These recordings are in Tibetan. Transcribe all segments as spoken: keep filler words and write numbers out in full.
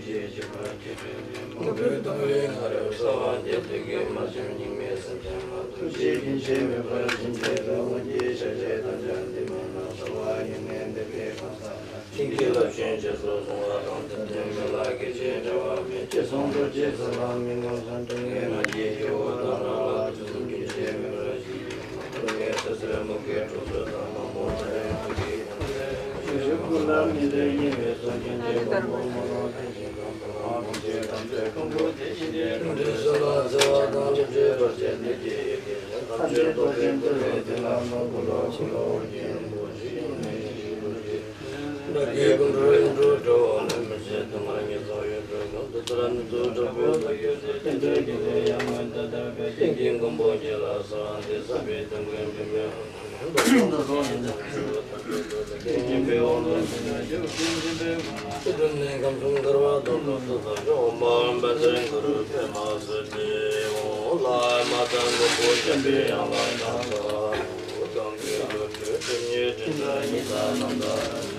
ཞེས་བྱ་བ་སྐྱེ་དྲན་ནས། མ་བུ་དང་བའི་སྔ་རབས་གསང་བ་འདི་དུས་ཀྱི་མ་བྱོན་སྙིགས་མའི་སེམས་ཅན་མ་ཐུགས་རྗེ་སྐྱེ་མཆེད་མེད་པར་བྱིན་གྱིས་རློབས། སྔོན་གྱི་ཕྱག་རྗེས་དམ་བཅའ་འདི་མ་ནམ་གསོལ་བ་ཡེ་ནས་འདས་པའི་གང་ཟག་ལ། བྱིན་གྱིས་བརླབ་ཅིང་རྗེས་སུ་བཟུང་བ་དང་། དེ་འདྲའི་མི་ལ་སྐྱེ་འཆི་བྲལ་བ་མེད། ཅེས་གསུངས་སོ། ཅེས་ཟེར་ལ་མི་ངོམས་སམ། སྤྲིན་ངན་ང་རྒྱལ་སྐྱེ་བོ་དང་ནོར་ལ་དུས་གསུམ་གྱི་འཆི་མེད་ར་ཞིག་ཡོད་མ་ལ་ངེས་ས་སེར་མོ་སྐྱེ་གྲོགས་ཚོད་དང་མ་མོ་ཚ་ཡང་དུ་གི་ཡང་ལས་ཞུ་ཞུ་ཀུན་ལ་མི་ལྡན་ཉེས་པའི་སྲོག་ཅན་གྱི་དཔང་པོ་མ་ལོག་ཐེངས་ཤིག་གམ་དུ་ལ་མོ་ཆེ་དམ་ཆོས་ཁང་བུ་དེ་བཞིན་གྱི་ལུང་འདྲེན་ས་ལ་འཚེ་བ་དང་ལུང་འདྲེན་བར་ཆད་འདི་ཀྱི་ཡི་གེ་ཐམས་ཅད་རྟོགས་ཤིང་ཐུལ་བའི་དེ་ལ་མ་བུ་ལོ་བུ་ལོ་རྒྱན་པོ་ཞིག་ནས་ཞིག་ལུ་ཞིག་བདག་གིས་ཀུན་འགྲོ་ཡིད་འགྲོ་སྒྲོལ་བ་ལ། མི་ཕྱེད་དུག་ལྔ་ཉེས་བྱས་ཡོངས་གྲོལ་གང་། དེ་ལྟར་ནི་ཚུལ་དྲག་པོས་བདག་གིས་བསྟན་པའི་རྒྱུད་ལས་ཡང་མི་འདའ་དར་བའི་རྟེན་གྱི་མགོན་པོ་ཁྱེད་ལ་གསོལ་བ་འདེབས། བསམ་པའི་དོན་ཀུན་འགྲུབ་མི་འོང་། ཁྱེད་ཀྱི་དཔུང་གཉེན་ཐམས་ཅད་ཐམས་ཅད་ཀྱི་སྐྱེ་འགྲོ་ནས་ཁམས་གསུམ་འགལ་བ་དོན་དུ་ཐུགས་བསམ་བཞེས། ཨོཾ་ཨཱཿཧཱུྃ་བཛྲ་གུ་རུ་པདྨ་སིདྡྷི་ཧཱུྃ། བླ་མ་དང་མགོན་པོ་འཇམ་པའི་དབྱངས་ལ་ཕྱག་འཚལ་ལོ། གང་གི་དུར་ཁྲོད་སྤྲིན་ནག་སྤྲིན་བྲལ་ཉི་ཟླ་རྣམ་ཐར།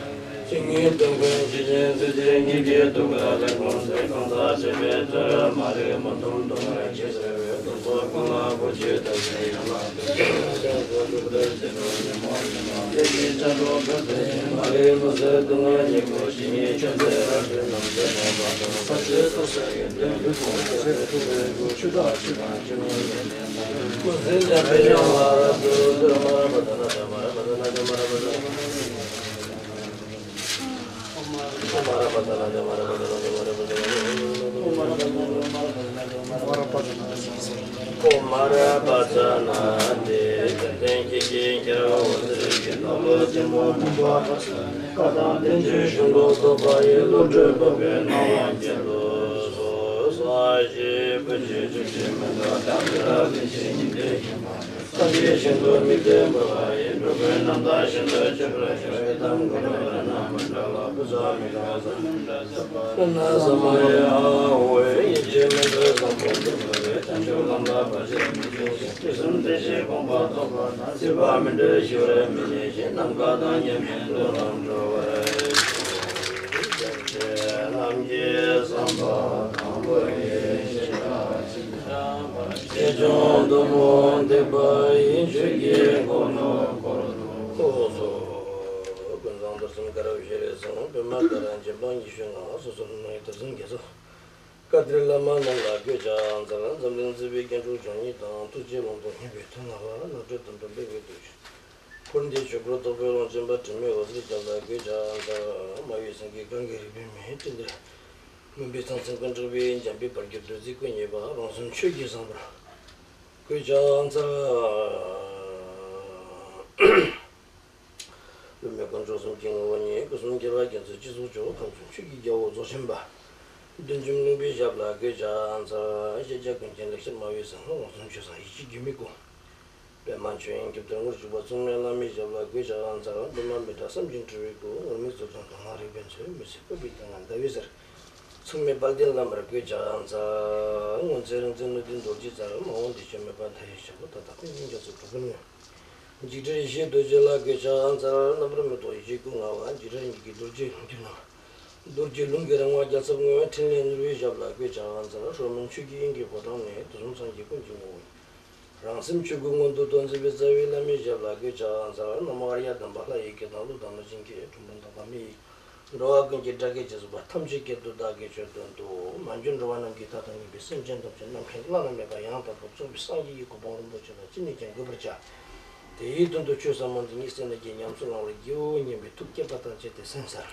ཇི་སྙེད་དོན་ཀུན་ཇི་བཞིན་གཟིགས་བྱེད་ཉིད་ཀྱི་ཐུགས་ཀ་ནས། གང་ཚེ་གང་ཟག་སྲིད་པའི་བཙོན་རར་མ་རིག་མུན་དུམ་དུ་མེད་ཅིང་གསལ་བའི་སྟོང་པ་ཀུན་ལ་བོད་ཀྱི་དར་ཞིང་ཡན་ལག་ཏུ་སྤྱན་རས་གཟིགས་དབང་ཕྱུག་ཏུ་བརྩེ་བའི་ཉོན་མོངས་ཉོན་མོངས་ལས་ཀྱི་ལྕགས་སྒྲོག་ཏུ་བརྩེ་ཞིང་མ་རིག་མུན་སེལ་སྡུག་བསྔལ་ཉེ་འཁོར་ཇི་སྙེད་ཆོས་འཛིན་རབ་ཏུ་རྣམ་གསལ་ནོར་བ་དང་ཕར་ཕྱིན་ཐོབ་སའི་ཡོན་ཏན་ལུས་ཕུང་ལ་གསེར་ཐུབ་པའི་སྒོ་ཆུ་དག་ཆུ་དང་ཆུ་ནོར་ཡོན་ཏན་དང་། ཀུན་གཟིགས་འཇམ་པའི་དབྱངས་ལ་རབ་ཏུ་བཏུད། མ་ར་པ་ཙ་ན་ཙ་མ་ར་པ་ཙ་ན་ཙ་མ་ར་པ་ཙ་ན། ཨོཾ་མ་ར་པ་ཙ་ན་དེ། ཙན་དན་སྐྱེས་ཀྱི་རྒྱལ་བ་འོད་ཟེར་གྱིས། ནོར་བུ་ཆེན་མོ་མུན་པ་ཕོག་ས་ནས། བཀའ་དང་བསྟན་བཅོས་གཞུང་ལུགས་རྟོགས་པ་ཡི། བློ་གྲོས་སྤོབས་པའི་སྣང་བ་རྒྱལ་དུ་གསོལ། ས་གཞི་སྤོས་ཆུས་བྱུགས་ཤིང་མེ་ཏོག་དང་། ཚེ་རབས་རིམ་བཞིན་ཉི་ཟླའི་ཉི་མ། སངས་རྒྱས་ཞིང་དུ་དམིགས་ཏེ་འབུལ་བ་ཡིས། འགྲོ་ཀུན་རྣམ་དག་ཞིང་དུ་སྤྱོད་པར་ཤོག་ཨེ་ཏཾ་ཀུ་ཎཱ་ཎཱ་ནམ་མ་ཌ་ལ་པུ་ཛ་མི་ལ་ས་ན་ས་མ་ཡ་ཧོ། ཡེ་ཤེས་མེ་ཏོག་བཟང་པོ་འདི་ཀུན་ལས། བྱང་ཆུབ་ལམ་ལ་བར་ཆད་མི་བྱེད་ཅིང་། དུས་གསུམ་བདེ་གཤེགས་དགོངས་པ་རྫོགས་པ་དང་། སྲིད་པ་མི་འབྲལ་ཞི་བར་མི་གནས་ཤིང་། ནམ་མཁའ་དང་མཉམ་པའི་མཐོ་ལམ་འགྲོ་བར་ཤོག །ཐམས་ཅད་རྣམས་ཀྱི་བསམ་པ་དང་པོ་ཡི་ཕྱིར་ཆེ་ཆུང་གཏུམ་མོ་འདེགས་པ་ཡི། ཆོས་ཀྱི་འཁོར་ལོ་བསྐོར་དུ་གསོལ། ཀུན་བཟང་རྡོར་སེམས་དཀར་པོ་ཞལ་ལས་གསུངས། པདྨ་དཀར་རམ་གྱི་འབངས་ཉི་ཤུ་ལྔ། སོ་སོར་སྣང་བའི་དུར་སེམས་བརྒྱད་ཚོགས། བཀའ་དྲིན་བླ་མ་རྣམས་ལ་གུས་ཕྱག་འཚལ། འཛམ་གླིང་སྲིད་པའི་རྒྱན་དྲུག་འབྱུང་གནས་དང་། ཐུགས་རྗེའི་ལོངས་སྟོབས་སྙིང་པོའི་མཐུ་ལྔ་པ། རྣམ་གྲོལ་དོན་གྲུབ་འབེབས་པའི་བདུད་འཇོམས། འཁོར་འདས་ཆོས་འཁོར་རྟོག་པའི་ཀློང་ཆེན་པ། དྲི་མེད་འོད་ཟེར་རྒྱལ་ལ་གུས་ཕྱག་འཚལ། མ་བུའི་སེང་གེ་གང་གི་རིག་པའི་མེ། སྤྲིན་ལས་མུན་པའི་ཚང་ཚིང་ཀུན་དྲེགས་པའི། འཇམ་པའི་དཔལ་གྱུར་བདུད་རྩིའི་སྐུ་བརྙེས་པ། རང་སེམས་ཆོས་ཀྱིས་བཟང་པོར་གུས་ཕྱག་འཚལ། བླུན་པོའི་དཀོན་མཆོག་གསུམ་གྱི་ངོ་བོ་ཉིད། སྐུ་གསུམ་ཁྱད་པར་རྒྱ་མཚོའི་སྤྱི་གཙུག་མཆོག །ཁམས་གསུམ་ཆོས་ཀྱི་རྒྱལ་པོ་རྫོགས་ཆེན་པ། བདུད་འཇོམས་ལུང་པའི་ཞབས་ལ་གུས་ཕྱག་འཚལ། ཤེས་བྱ་ཀུན་མཁྱེན་ལེགས་བཤད་སྨྲ་བའི་སེང་། རང་སེམས་ཆོས་སངས་ཡེ་ཤེས་སྒྱུ་མའི་སྐུ། པདྨ་ཆོས་དབྱིངས་སྐྱབས་གདུང་དངོས་གྲུབ་པ། མཚུངས་མེད་བླ་མའི་ཞབས་ལ་གུས་ཕྱག་འཚལ། པདྨ་མི་ཏྲ་བསམ་གྱིས་འཁྲུལ་བའི་སྐུ། ངུར་སྨྲིག་མཛོད་ཚང་དུག་ལྔ་རིག་པའི་མཚོ། མི་ཟད་བཀོད་པའི་སྟེང་ན་ཟླ་བའི་ཟེར། མཚུངས་མེད་དཔལ་ལྡན་བླ་མར་གུས་ཕྱག་འཚལ། སྔོ་ཚལ་རིན་འཛིན་སྣོད་ལྡན་རྡོ་རྗེའི་རྩེར། མ་འོངས་བདེ་མཆོག་མེད་པ་མཐའ་ཡས་ཞབས། ད་ལྟ་ཀུན་གླིང་རྒྱ་མཚོའི་གྲོག་པོར་གནས། འཇིགས་བྲལ་ཡེ་ཤེས་རྡོ་རྗེ་ལ་གུས་ཕྱག་འཚལ། རྣམ་པར་མི་རྟོག་ཡེ་ཤེས་སྐུ་མངའ་བ། འཇིགས་བྲལ་ཉིད་ཀྱི་རྡོ་རྗེའི་ལྷུན་གྱིས་བརྣམས། རྡོ་རྗེ་ལུང་གི་རིང་བ་རྒྱལ་ཚབ་དངོས། ཕྲིན་ལས་ནོར་བུའི་ཞབས་ལ་གུས་ཕྱག་འཚལ། ཧྲོ་མོན་ཆོས་ཀྱི་དབྱིངས་ཀྱི་ཕོ་བྲང་ནས། དུས་གསུམ་སངས་རྒྱས་ཀུན་གྱི་ངོ་བོ་ཉིད། རང་སེམས་ཆོས་སྐུ་མངོན་དུ་རྟོགས་མཛད་པའི་རྩ་བའི་བླ་མའི་ཞབས་ལ་གུས་ཕྱག་འཚལ། ན་མོ་ཨཱརྱ་གདམས་པ་ལྷ་ཡི་སྐད་དང་། ཀླུ་དང་གནོད་སྦྱིན་སྐད། གྲུལ་བུམ་དང་པདྨའི་ཡིག་འགྲོ་བ་ཀུན་གྱི་དགྲ་བགེགས་ཞི་སོགས་པ། ཐམས་ཅད་སྐད་དུ་བདག་གིས་ཆོས་བསྟན་ཏོ། མ་གྱུར་འགྲོ་བ་རྣམས་ཀྱི་མཐའ་དང་མཉམ་པའི་སེམས་ཅན་ཐམས་ཅད་ནམ་མཁའི་བླ་ན་མེད་པ་ཡང་དག་པར་རྫོགས་པའི་སངས་རྒྱས་ཀྱི་གོ་འཕང་རིན་པོ་ཆེ་ལ་ཅི་ནས་ཀྱང་འགོད་པར་བྱ། དེའི་དོན་དུ་ཆོས་ཟབ་མོ་འདི་ཉིད་གསན་ནས་ཀྱང་ཉམས་སུ་བླང་བར་བགྱིའོ་སྙམ་པའི་ཐུགས་བསྐྱེད་པ་དང་བཅས་ཏེ་གསན་གསན།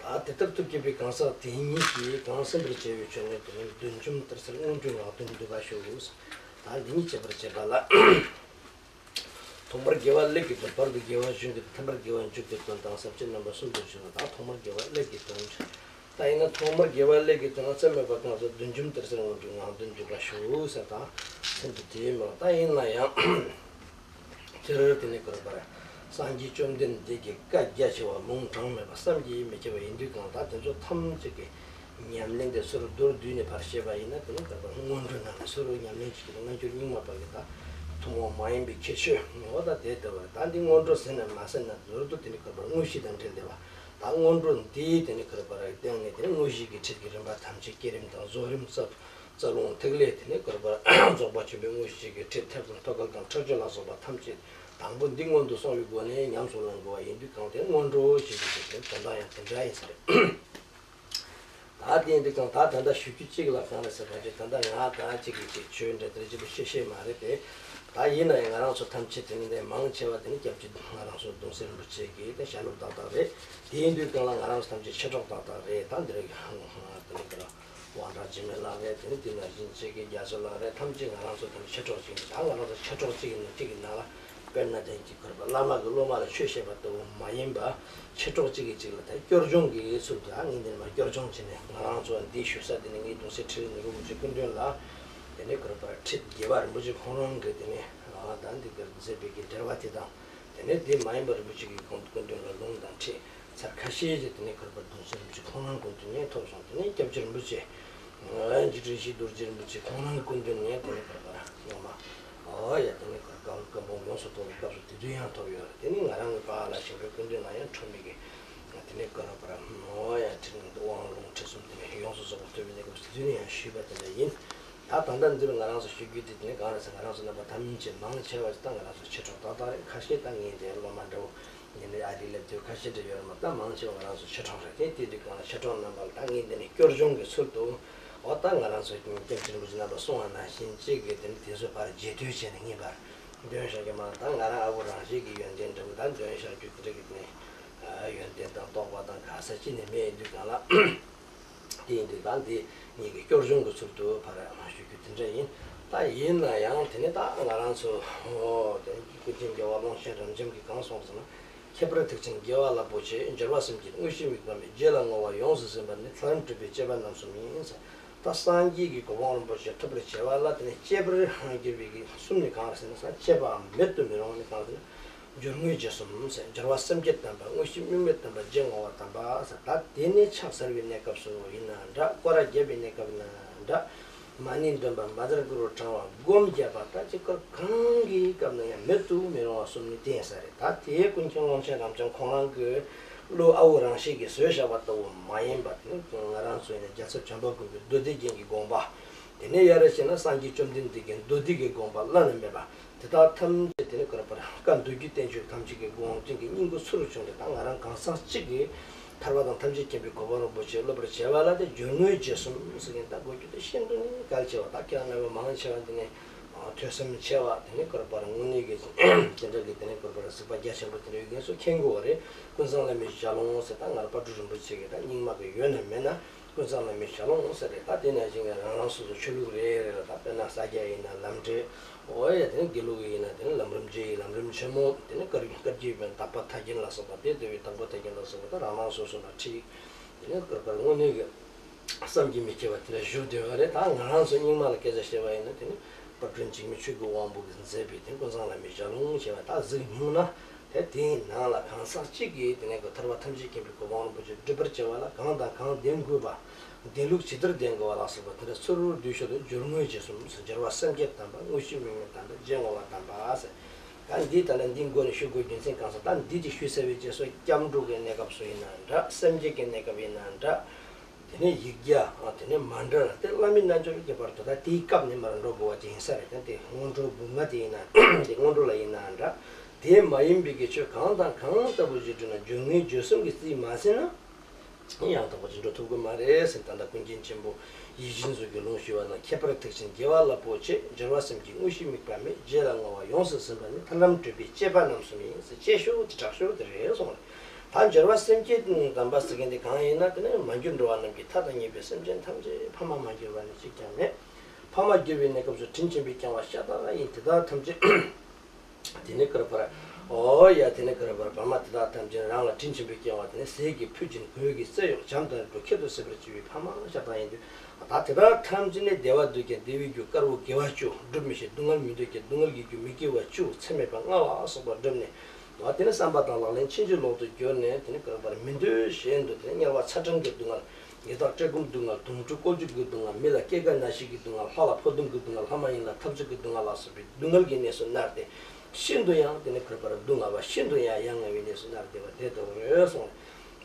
ད་དེ་ལྟར་ཐུགས་བསྐྱེད་པའི་གང་ཟག་དེ་ཉིད་ཀྱིས་གང་གསན་པར་བྱ་བའི་མཆོད་བརྗོད་དེ་ནི། བདུད་འཇོམས་གཏེར་གསར་སྔོན་འགྲོའི་ངག་འདོན་འདུས་པ་ཞུ། ད་འདི་ཉིད་བྱེད་པར་བྱེད་པ་ལ། ཐོག་མར་དགེ་བ་ཀླད་ཀྱི་དོན། བར་དུ་དགེ་བ་གཞུང་གི་དོན། ཐ་མར་དགེ་བ་མཇུག་གི་དོན་དང་། ས་བཅད་རྣམ་པ་གསུམ་དུ་ཕྱེ་བ་དང་། ཐོག་མར་དགེ་བ་ཀླད་ཀྱི་དོན། ད་ཡིན་ན་ཐོག་མར་དགེ་བ་ཀླད་ཀྱི་དོན་ལ་རྩ་མེད་པ་གང་ཟག་བདུད་འཇོམས་གཏེར་གསར་སྔོན་འགྲོའི་ངག་འདོན་འདུས་པ་ཞུ་ཟེར་དང་། ཚིག་འདི་དེའི་མོ། ད་ཡིན་ན་ཡང་། སྤྱིར་དེ་ནི་སྐོར་པར། སངས་རྒྱས་བཅོམ་ལྡན་འདས་ཀྱི་བཀའ་རྒྱ་ཆེ་བ་ལུང་དྲངས་མེད་པ་བསམ་གྱིས་མི་ཁྱབ་པ་ཡིན་དུས་གང་ལྟར། དེ་ཚོ་ཐམས་ཅད་ཀྱི་ཉམས་ལེན་དེ་ཚུར་མདོར་བསྡུས་ནས་ཕར་བཤད་པ་ཡིན་ན། དེ་ནི་སྐོར་པར་སྔོན་འགྲོའི་ནང་ནས་ཚུར་ཉམས་ལེན་བྱེད་ཀྱི་སྔ་འགྱུར་རྙིང་མ་པ་གི་ད་ཐུན་མོང་མ་ཡིན་པའི་ཁྱད་ཆོས་འོ་ད་དེ་ལྟ་བུ་རེད། ད་འདི་སྔོན་འགྲོ་ཟེར་ན་མ་ཟེར་ན་མདོར་བསྡུས་དེ་ནི་སྐོར་པར་དངོས་གཞི་དང་འབྲེལ་བསྡད་པ། ད་སྔོན་འགྲོ་འདིའི་དེ་ནི་ག་རེ་ཟེར་སྟེང་ནས་དེ་ནི་དངོས་གཞི་གི་ཁྲིད་ཀྱི་རིམ་པ་ཐམས་ཅད་བསྐྱེད་རིམ་དང་རྫོགས་རིམ་རྩ་རྩ་རླུང་ཐིག་ལེ་དེ་ནི་ག་རེ་ཟེར་རྫོགས་པ་ཆེན་པོའི་དངོས་གཞི་གི་ཁྲིད་ཐེག་པ་ཐོད་རྒལ་དང་ཁྲག་སྦྱོར་ལ་སོགས་པ་ཐམས་ཅད་དང་པོ་འདི་སྔོན་དུ་སོང་བའི་སྒོ་ནས་ཉམས་སུ་བླང་དགོས་པ་ཡིན་དུས་གང་དེ་སྔོན་འགྲོ་ཞེས་པའི་དོན་དོན་དག་ཡང་དེ་འདྲ་ཡིན་ས་རེད། ད་དེ་འདི་གང་ད་ད་ལྟ་ཞུ་རྒྱུ་གཅིག་ལ་གང་རེད་ཟེར་བ་ཅིག་ད་ལྟ་ང་ད་གཅིག་གིས་གཅིག་ཆོས་འདྲ་དེ་ཅིག་པུ་ཤེས་ཤེས་མ་རེད་དེ། ད་ཡིན་ན་ཡང་ང་རང་ཚོ་ཐམས་ཅད་དེ་ནི་འདི་མང་ཆེ་བ་དེ་ནི་སྐྱབས་རྗེ་ང་རང་ཚོ་གདུང་སྲས་རིན་པོ་ཆེ་གིས་དེ་ཞལ་སློབ་ཏག་ཏག་རེད། དེ་ཡིན་དུས་གང་ལ་ང་རང་ཚོ་ཐམས་ཅད་མཆེད་གྲོགས་ཏག་ཏག་རེད། ད་འདི་རེད། དེ་ནི་ག་རེ་དབང་གྲགས་འཇིགས་མེད་ལགས་རེད། དེ་ནི་དེ་ནང་བཞིན་ཆེ་གེ་རྒྱ་མཚོ་ལགས་རེད། ཐམས་ཅད་ང་རང་ཚོ་དེ་ནི་མཆེད་གྲོགས་གཅིག་ཡིན། ད་ང་རང་ཚོ་མཆེད་གྲོགས་གཅིག་ཡིན་ན་གཅིག་གི་ནང་ལ། དཔེར་ན་དེ་གཅིག་ག་རེ་ཟེར་བླ་མ་གི་སློབ་མ་ལ་ཆོས་བཤད་པ་ལྟ་བུ་མ་ཡིན་པ། མཆེད་གྲོགས་གཅིག་གིས་གཅིག་ལ་ད་སྐྱོར་སྦྱོང་གི་ཚུལ་དུ། ཨ་ངས་འདི་ནས་མར་སྐྱོར་སྦྱོང་བྱས་ནས་ང་རང་ཚོ་འདི་ཞུ་ས་དེ་ནི་ངའི་གདུང་སྲས་ཁྲི་རིན་པོ་ཆེ་སྐུ་མདུན་ལ། དེ་ནས་ག་རེ་ཟེར་ཁྲིད་དགེ་བ་རིན་པོ་ཆེ་ཁོང་རང་གིས་དེ་ནས་ད་འདི་གར་མཛད་པའི་གི་འགྲེལ་པ་དེ་དང་། དེ་ནས་དེ་མ་ཡིན་པ་རིན་པོ་ཆེ་གིས་ཁོང་སྐུ་མདུན་ལ་ལུང་དང་ཁྲིད་ཚར་ཁ་ཤས་ཀྱི་དེ་ནས་ག་རེ་ཟེར་གདུང་སྲས་རིན་པོ་ཆེ་ཁོང་རང་སྐུ་མདུན་ནས་ཐོབ་སོང་། དེ་ནས་སྐྱབས་རྗེ་རིན་པོ་ཆེ། འཇིགས་བྲལ་ཡེ་ཤེས་རྡོ་རྗེ་རིན་པོ་ཆེ་ཁོང་རང་སྐུ་མདུན་ནས་དེ་ནས་ག་རེ་ཟེར་སྔོན་མ། ཨོ་ཡ་དེ་ནས་ག་རེ་ཟེར་སྐུ་འབུམ་ཡོངས་སུ་རྫོགས་པའི་སྐབས་སུ་དེ་དུས་ཡང་ཐོབ་ཡོད་རེད། དེ་ནས་ང་རང་གི་པཱ་ལགས་ཞིང་པའི་སྐུ་མདུན་ལ་ཡང་འཁྲུངས་མི་གི་དེ་ནས་ག་རེ་ཟེར་ཨོ་ཡ་ཁྲིད་དབང་ལུང་ཁྲིད་གསུམ་དེ་ནས་ཡོངས་སུ་རྫོགས་པ་ཐོབ་པའི་གནས་སྐབས་སུ་དེ་དུས་ནས་ཡང་ཞུས་པ་དེ་འདྲ་ཡིན། ད་ད་ལྟ་འདིར་ང་རང་ཚོ་ཞུ་རྒྱུ་དེ་དེ་ནས་གང་རེད་ཟེར། ང་རང་ཚོ་རྣམ་པ་ཐ་མིན་ཆེ་མང་ཆེ་བ་ཞིག་ད་ང་རང་ཚོ་མཆེད་གྲོགས་ཏག་ཏག་རེད། ཁ་ཤས་ད་ངའི་དེ་སློབ་མ་འདྲ་བོ་ངས་ནི་ཨ་རི་སླེབས་དུས་ཁ་ཤས་འདྲ་ཡོད་རེད་མ། ད་མང་ཆེ་བ་ང་རང་ཚོ་མཆེད་གྲོགས་རེད། དེ་དེ་དུས་གང་ལ་མཆེད་གྲོགས་རྣམ་པ་ལ་ད་ངས་འདི་ནས་སྐྱོར་སྦྱོང་གི་ཚུལ་དུ། འོ་ད་ང་རང་ཚོ་སྐྱབས་རྗེ་རིན་པོ་ཆེ་རྣམ་པ་གསུང་བ་ནང་བཞིན་གཅིག་གིས་དེ་ནི་དེ་ཚོ་ཕར་རྗེས་མཐུད་བྱས་ནས་ངེས་པར་འདོན་བཞག་རྒྱུ་མ། ད་ང་རང་ཨ་བོ་རང་བཞིན་གྱི་ཡོན་ཏན་འདྲ་བོ་ད་འདོན་བཞག་རྒྱུ་དེ་འདྲ་གི་ནས་ཡོན་ཏན་དང་རྟོགས་པ་དང་ག་ས་ཅི་ནས་མེད་དུས་གང་ལ། དེ་ཡིན་དུས་ད་འདི་ངེད་ཀྱི་སྐྱོར་སྦྱོང་གི་ཚུལ་དུ་ཕར་ཞུ་རྒྱུ་དེ་འདྲ་ཡིན། ད་ཡིན་ན་ཡང་དེ་ནི་ད་ང་རང་ཚོ་ཨོ་དེ་ནི་ཀུན་མཁྱེན་རྒྱལ་བ་ཀློང་ཆེན་རབ་འབྱམས་ཀྱིས་གང་གསུངས་ཟེར་ན། ཁྱད་པར་ཐེག་ཆེན་དགེ་བ་རླབས་པོ་ཆེ། འབྱོར་བ་སེམས་བསྐྱེད་དངོས་གཞི་དམིགས་པ་མེད། རྗེས་ལ་བསྔོ་བ་ཡོངས་སུ་ཟིན་པ་ནི། ཐར་ལམ་སྒྲུབ་པའི་གཅེས་པ་རྣམ་གསུམ་ཡིན་ཟེར། ད་སངས་རྒྱས་ཀྱི་གོ་འཕང་རིན་པོ་ཆེ་ཐོབ་པར་བྱ་བ་ལ་དེ་ནི་གཅེས་པར་གྱུར་པའི་གི་གསུམ་ནི་གང་རེད་ཟེར་ན། གཅེས་པའམ་མེད་དུ་མི་རུང་བ་ནི་གང་རེད་ཟེར་ན། སྦྱོར་དངོས་རྗེས་གསུམ་ཟེར། འབྱོར་བ་སེམས་བསྐྱེད་དམ་པ། དངོས་གཞི་དམིགས་མེད་དམ་པ། རྗེས་བསྔོ་བ་དམ་པ་ཟེར། ད་དེ་ནས་ཕྱག་འཚལ་བའི་གནས་སྐབས་སུ་ཡིན་ན་འདྲ། སྐོར་ར་བརྒྱབ་པའི་གནས་སྐབས་ཡིན་ན་འདྲ། མ་ཎི་འདོན་པ། བཛྲ་གུ་རུ་བགྲང་བ། སྒོམ་བརྒྱབ་པ། ད་ཅི་སྐོར་གང་གི་སྐབས་ན་ཡང་མེད་དུ་མི་རུང་བ་གསུམ་ནི་བསྟན་ས་རེད། ད་དེའི་ཀུན་མཁྱེན་ཀློང་ཆེན་རབ་འབྱམས་ཁོང་རང་གི་བློ་ཨ་བོ་རང་བཞིན་གྱིས་བཟོས་བཞག་པ་ལྟ་བུ་མ་ཡིན་པ། དེ་ནི་ང་རང་ཚོ་ཡིན་ན་རྒྱལ་ཚབ་བྱམས་པ་མགོན་པོའི་མདོ་སྡེ་རྒྱན་གྱི་དགོངས་པ། དེ་ནས་ཡར་བྱས་ན་སངས་རྒྱས་བཅོམ་ལྡན་འདས་ཀྱི་མདོ་སྡེ་གི་དགོངས་པ་བླ་ན་མེད་པ། དེ་དག་ཐམས་ཅད་དེ་ནི་ག་རེ་ཟེར་བཀའ་མདོ་རྒྱུད་བསྟན་བཅོས་ཐམས་ཅད་ཀྱི་དགོངས་དོན་གྱི་སྙིང་པོ་ཚུ་རུ་བྱུང་སྟེ། ད་ང་རང་གང་ཟག་གཅིག་གིས་ཐར་པ་དང་ཐམས་ཅད་མཁྱེན་པའི་གོ་འཕང་རིན་པོ་ཆེ་སློབ་པར་བྱ་བ་ལ་དེ་སྦྱོར་དངོས་རྗེས་གསུམ་ཟེར་མཁན་ད་གོ་རྒྱུ་དེ་ཤིན་ཏུ་ནས་གལ་ཆེ་བ། ད་ཁྱེད་རང་རྣམ་པ་མང་ཆེ་བ་དེ་ནི་ཐོས་བསམ་ཆེ་བ་དེ་ནི་ག་རེ་ཟེར་དངོས་གནས་ཀྱི་དེ་འདྲ་གི་དེ་ནི་ག་རེ་ཟེར་གཟིགས་པ་རྒྱ་ཆེན་པོ་དེ་འདྲ་ཡོད་མཁན་ཚོ་མཁྱེན་དགོས་པ་རེད། ཀུན་བཟང་བླ་མའི་ཞལ་ལུང་ཟེར། ད་ང་རང་དཔལ་སྤྲུལ་རིན་པོ་ཆེ་གི་ད་རྙིང་མ་གི་ཡོད་ན་མེད་ན། ཀུན་བཟང་བླ་མའི་ཞལ་ལུང་ཟེར་རེད། ད་དེ་ནང་བཞིན་གྱི་རང་རང་སོ་སོ་ཆོས་ལུགས་རེ་རེ་ལ། ད་དཔེར་ན་ས་སྐྱ་ཡིན་ན་ལམ་འབྲས། འོ་ཡ་དེ་ནི་དགེ་ལུགས་ཡིན་ན་དེ་ནི་ལམ་རིམ་རྗེ་ཡི་ལམ་རིམ་ཆེན་མོ། དེ་ནི་བཀའ་བཀའ་བརྒྱུད་པའི་དག་པ་མཐའ་རྒྱན་ལ་སོགས་པ། དེ་ལྟ་བུའི་དང་པོ་མཐའ་རྒྱན་ལ་སོགས་པ། ད་རང་རང་སོ་སོ་ལ་ཁྲིད། དེ་ནི་ག་རེ་ཟེར་དངོས་གནས་ཀྱི་བསམ་གྱིས་མི་ཁྱབ་པ་དེ་འདྲ་བཞུགས་བསྡད་པ་རེད། ད་ང་རང་ཚོ་རྙིང་མ་ལ་སྐད་ཆ་བཤད་པ་ཡིན་ན་དེ་ནི་དཔལ་སྤྲུལ་འཇིགས་མེད་ཆོས་ཀྱི་དབང་པོ་གིས་མཛད་པའི་དེ་ཀུན་བཟང་བླ་མའི་ཞལ་ལུང་ཞེས་པ་ད་གཟིགས་མྱོང་ན། དེ་དེའི་ནང་ལ་གང་ཟག་གཅིག་གིས་དེ་ནས་ཐར་པ་ཐམས་ཅད་མཁྱེན་པའི་གོ་འཕང་རིན་པོ་ཆེ་སྒྲུབ་པར་བྱ་བ་ལ་གང་དང་གང་ལྡན་དགོས་པ། ལྡན་ལུགས་ཇི་ལྟར་ལྡན་དགོས་པ་ལ་སོགས་པ་དེ་འདྲ་ཚུ་རུ་བསྡུས་ཞོར་དུ་སྦྱོར་དངོས་རྗེས་གསུམ་ཟེར། འབྱོར་བ་སེམས་བསྐྱེད་དམ་པ། དངོས་གཞི་དམིགས་མེད་དམ་པ། རྗེས་བསྔོ་བ་དམ་པ་ཟེར། ད་འདི་ད་ལྟ་འདི་མགོ་ནས་ཞུ་དགོས་རྒྱུ་མཚན་གང་ཟེར། ད་འདི་དེ་ཞུས་ཚར་བའི་རྗེས་སུ་སྐྱབས་འགྲོ་གི་གནས་སྐབས་སུ་ཡིན་ན་འདྲ། སེམས་བསྐྱེད་ཀྱི་གནས་སྐབས་ཡིན་ན་འདྲ། དེ་ནས་ཡིག་བརྒྱ། དེ་ནས་མཎྜལ། དེ་བླ་མའི་རྣལ་འབྱོར་གྱི་བར་དུ་ད་དེའི་སྐབས་ནས་མར་འགྲོ་དགོས་པ་ཅིག་ཡིན་ས་རེད། ཀྱང་དེ་སྔོན་འགྲོ་སྦུག་ལྔ་དེ་ཡིན་ན། དེ་སྔོན་འགྲོ་ལ་ཡིན་ན་འདྲ། དེ་མ་ཡིན་པའི་གི་ཆོས་གང་དང་གང་ལྟ་བུ་ཞིག་བསྒྲུབས་ན་སྦྱོར་དངོས་རྗེས་གསུམ་གྱིས་རྩིས་མ་ཟིན་ན་ཡང་དག་པ་ཅིག་འགྲོ་ཐུབ་ཀྱི་མ་རེད་ཟེར། ད་ལྟ་ཀུན་མཁྱེན་ཆེན་པོ་ཡིད་བཞིན་མཛོད་ཀྱི་ལུང་ཞུས་པ་ན། ཁྱད་པར་ཐེག་ཆེན་དགེ་བ་རླབས་པོ་ཆེ། འབྱོར་བ་སེམས་བསྐྱེད་དངོས་གཞི་དམིགས་པ་མེད། རྗེས་ལ་བསྔོ་བ་ཡོངས་སུ་ཟིན་པ་ནི། ཐར་ལམ་སྒྲུབ་པའི་གཅེས་པ་རྣམ་གསུམ་ཡིན་ཟེར། གཅེས་ཤོས་དེ་དྲག་ཤོས་དེ་རེད་གསུངས་རེད། ད་འབྱོར་བ་སེམས་བསྐྱེད་དམ་པ་ཟེར་མཁན་དེ་གང་ཡིན་ན། དེ་ནི་མ་གྱུར་འགྲོ་བ་རྣམས་ཀྱི་མཐའ་དང་མཉམ་པའི་སེམས་ཅན་ཐམས་ཅད་ཕ་མ་མ་གྱུར་པ་ནི་གཅིག་ཀྱང་མེད། ཕ་མ་གྱུར་པའི་གནས་སྐབས་སུ་དྲིན་ཆེན་པོས་བསྐྱངས་པ་ཤ་སྟག་ཡིན། དེ་དག་ཐམས་ཅད་དེ་ནི་ག་རེ་ཟེར། འོ་ཡ་དེ་ནི་ག་རེ་ཟེར། ཕ་མ་དེ་དག་ཐམས་ཅད་རང་ལ་དྲིན་ཆེན་པོས་བསྐྱངས་པ་དེ་ནི་ཟས་ཀྱི་ཕུད་བྱིན་གོས་ཀྱི་རྩེ་གཡོགས། བྱམས་དང་འགྲོགས་ཁྱད་དུ་གསོད་པར་བྱེད་པའི་ཕ་མ་ཤ་སྟག་ཡིན་དུས། ད་དེ་དག་ཐམས་ཅད་ནི་བདེ་བ་འདོད་ཀྱང་བདེ་བའི་རྒྱུ་དཀར་པོ་དགེ་བ་བཅུ། སྒྲུབ་མི་ཤེས་སྡུག་བསྔལ་མི་འདོད་ཀྱང་སྡུག་བསྔལ་གྱི་རྒྱུ་མི་དགེ་བ་བཅུ། ཚད་མེད་པ་ལྔ་པ་སོགས་པ་བསྒྲུབས་ནས། འོ་དེ་ནི་བསམ་པ་དང་ལག་ལེན་ཕྱིན་ཅི་ལོག་ཏུ་གྱུར་ནས། དེ་ནི་ག་རེ་ཟེར། མི་འདོད་གཞན་འདོད། དེ་ནི་དམྱལ་བ་ཚ་གྲང་གི་སྡུག་བསྔལ། ཡི་དྭགས་བཀྲེས་སྐོམ་སྡུག་བསྔལ། དུག་སྦྲུལ་ལྐོག་གྱུར་གྱི་སྡུག་བསྔལ། མི་ལ་སྐྱེ་རྒ་ན་འཆི་གི་སྡུག་བསྔལ། ལྷ་ལ་ཕོག་ཐུག་གི་སྡུག་བསྔལ། ལྷ་མ་ཡིན་ལ་འཐབ་རྩོད་ཀྱི་སྡུག་བསྔལ་ལ་སོགས་པའི་སྡུག་བསྔལ་གྱི་གནས་སུ་མནར་ཏེ། ཤིན་ཏུ་ཡང་དེ་ནི་ག་རེ་ཟེར། སྡུག་བསྔལ་བ་ཤིན་ཏུ་ཡང་ཡ་ང་བའི་གནས་སུ་མནར་ཏེ་བ་དེ་ལྟ་བུ་རེད་གསུངས།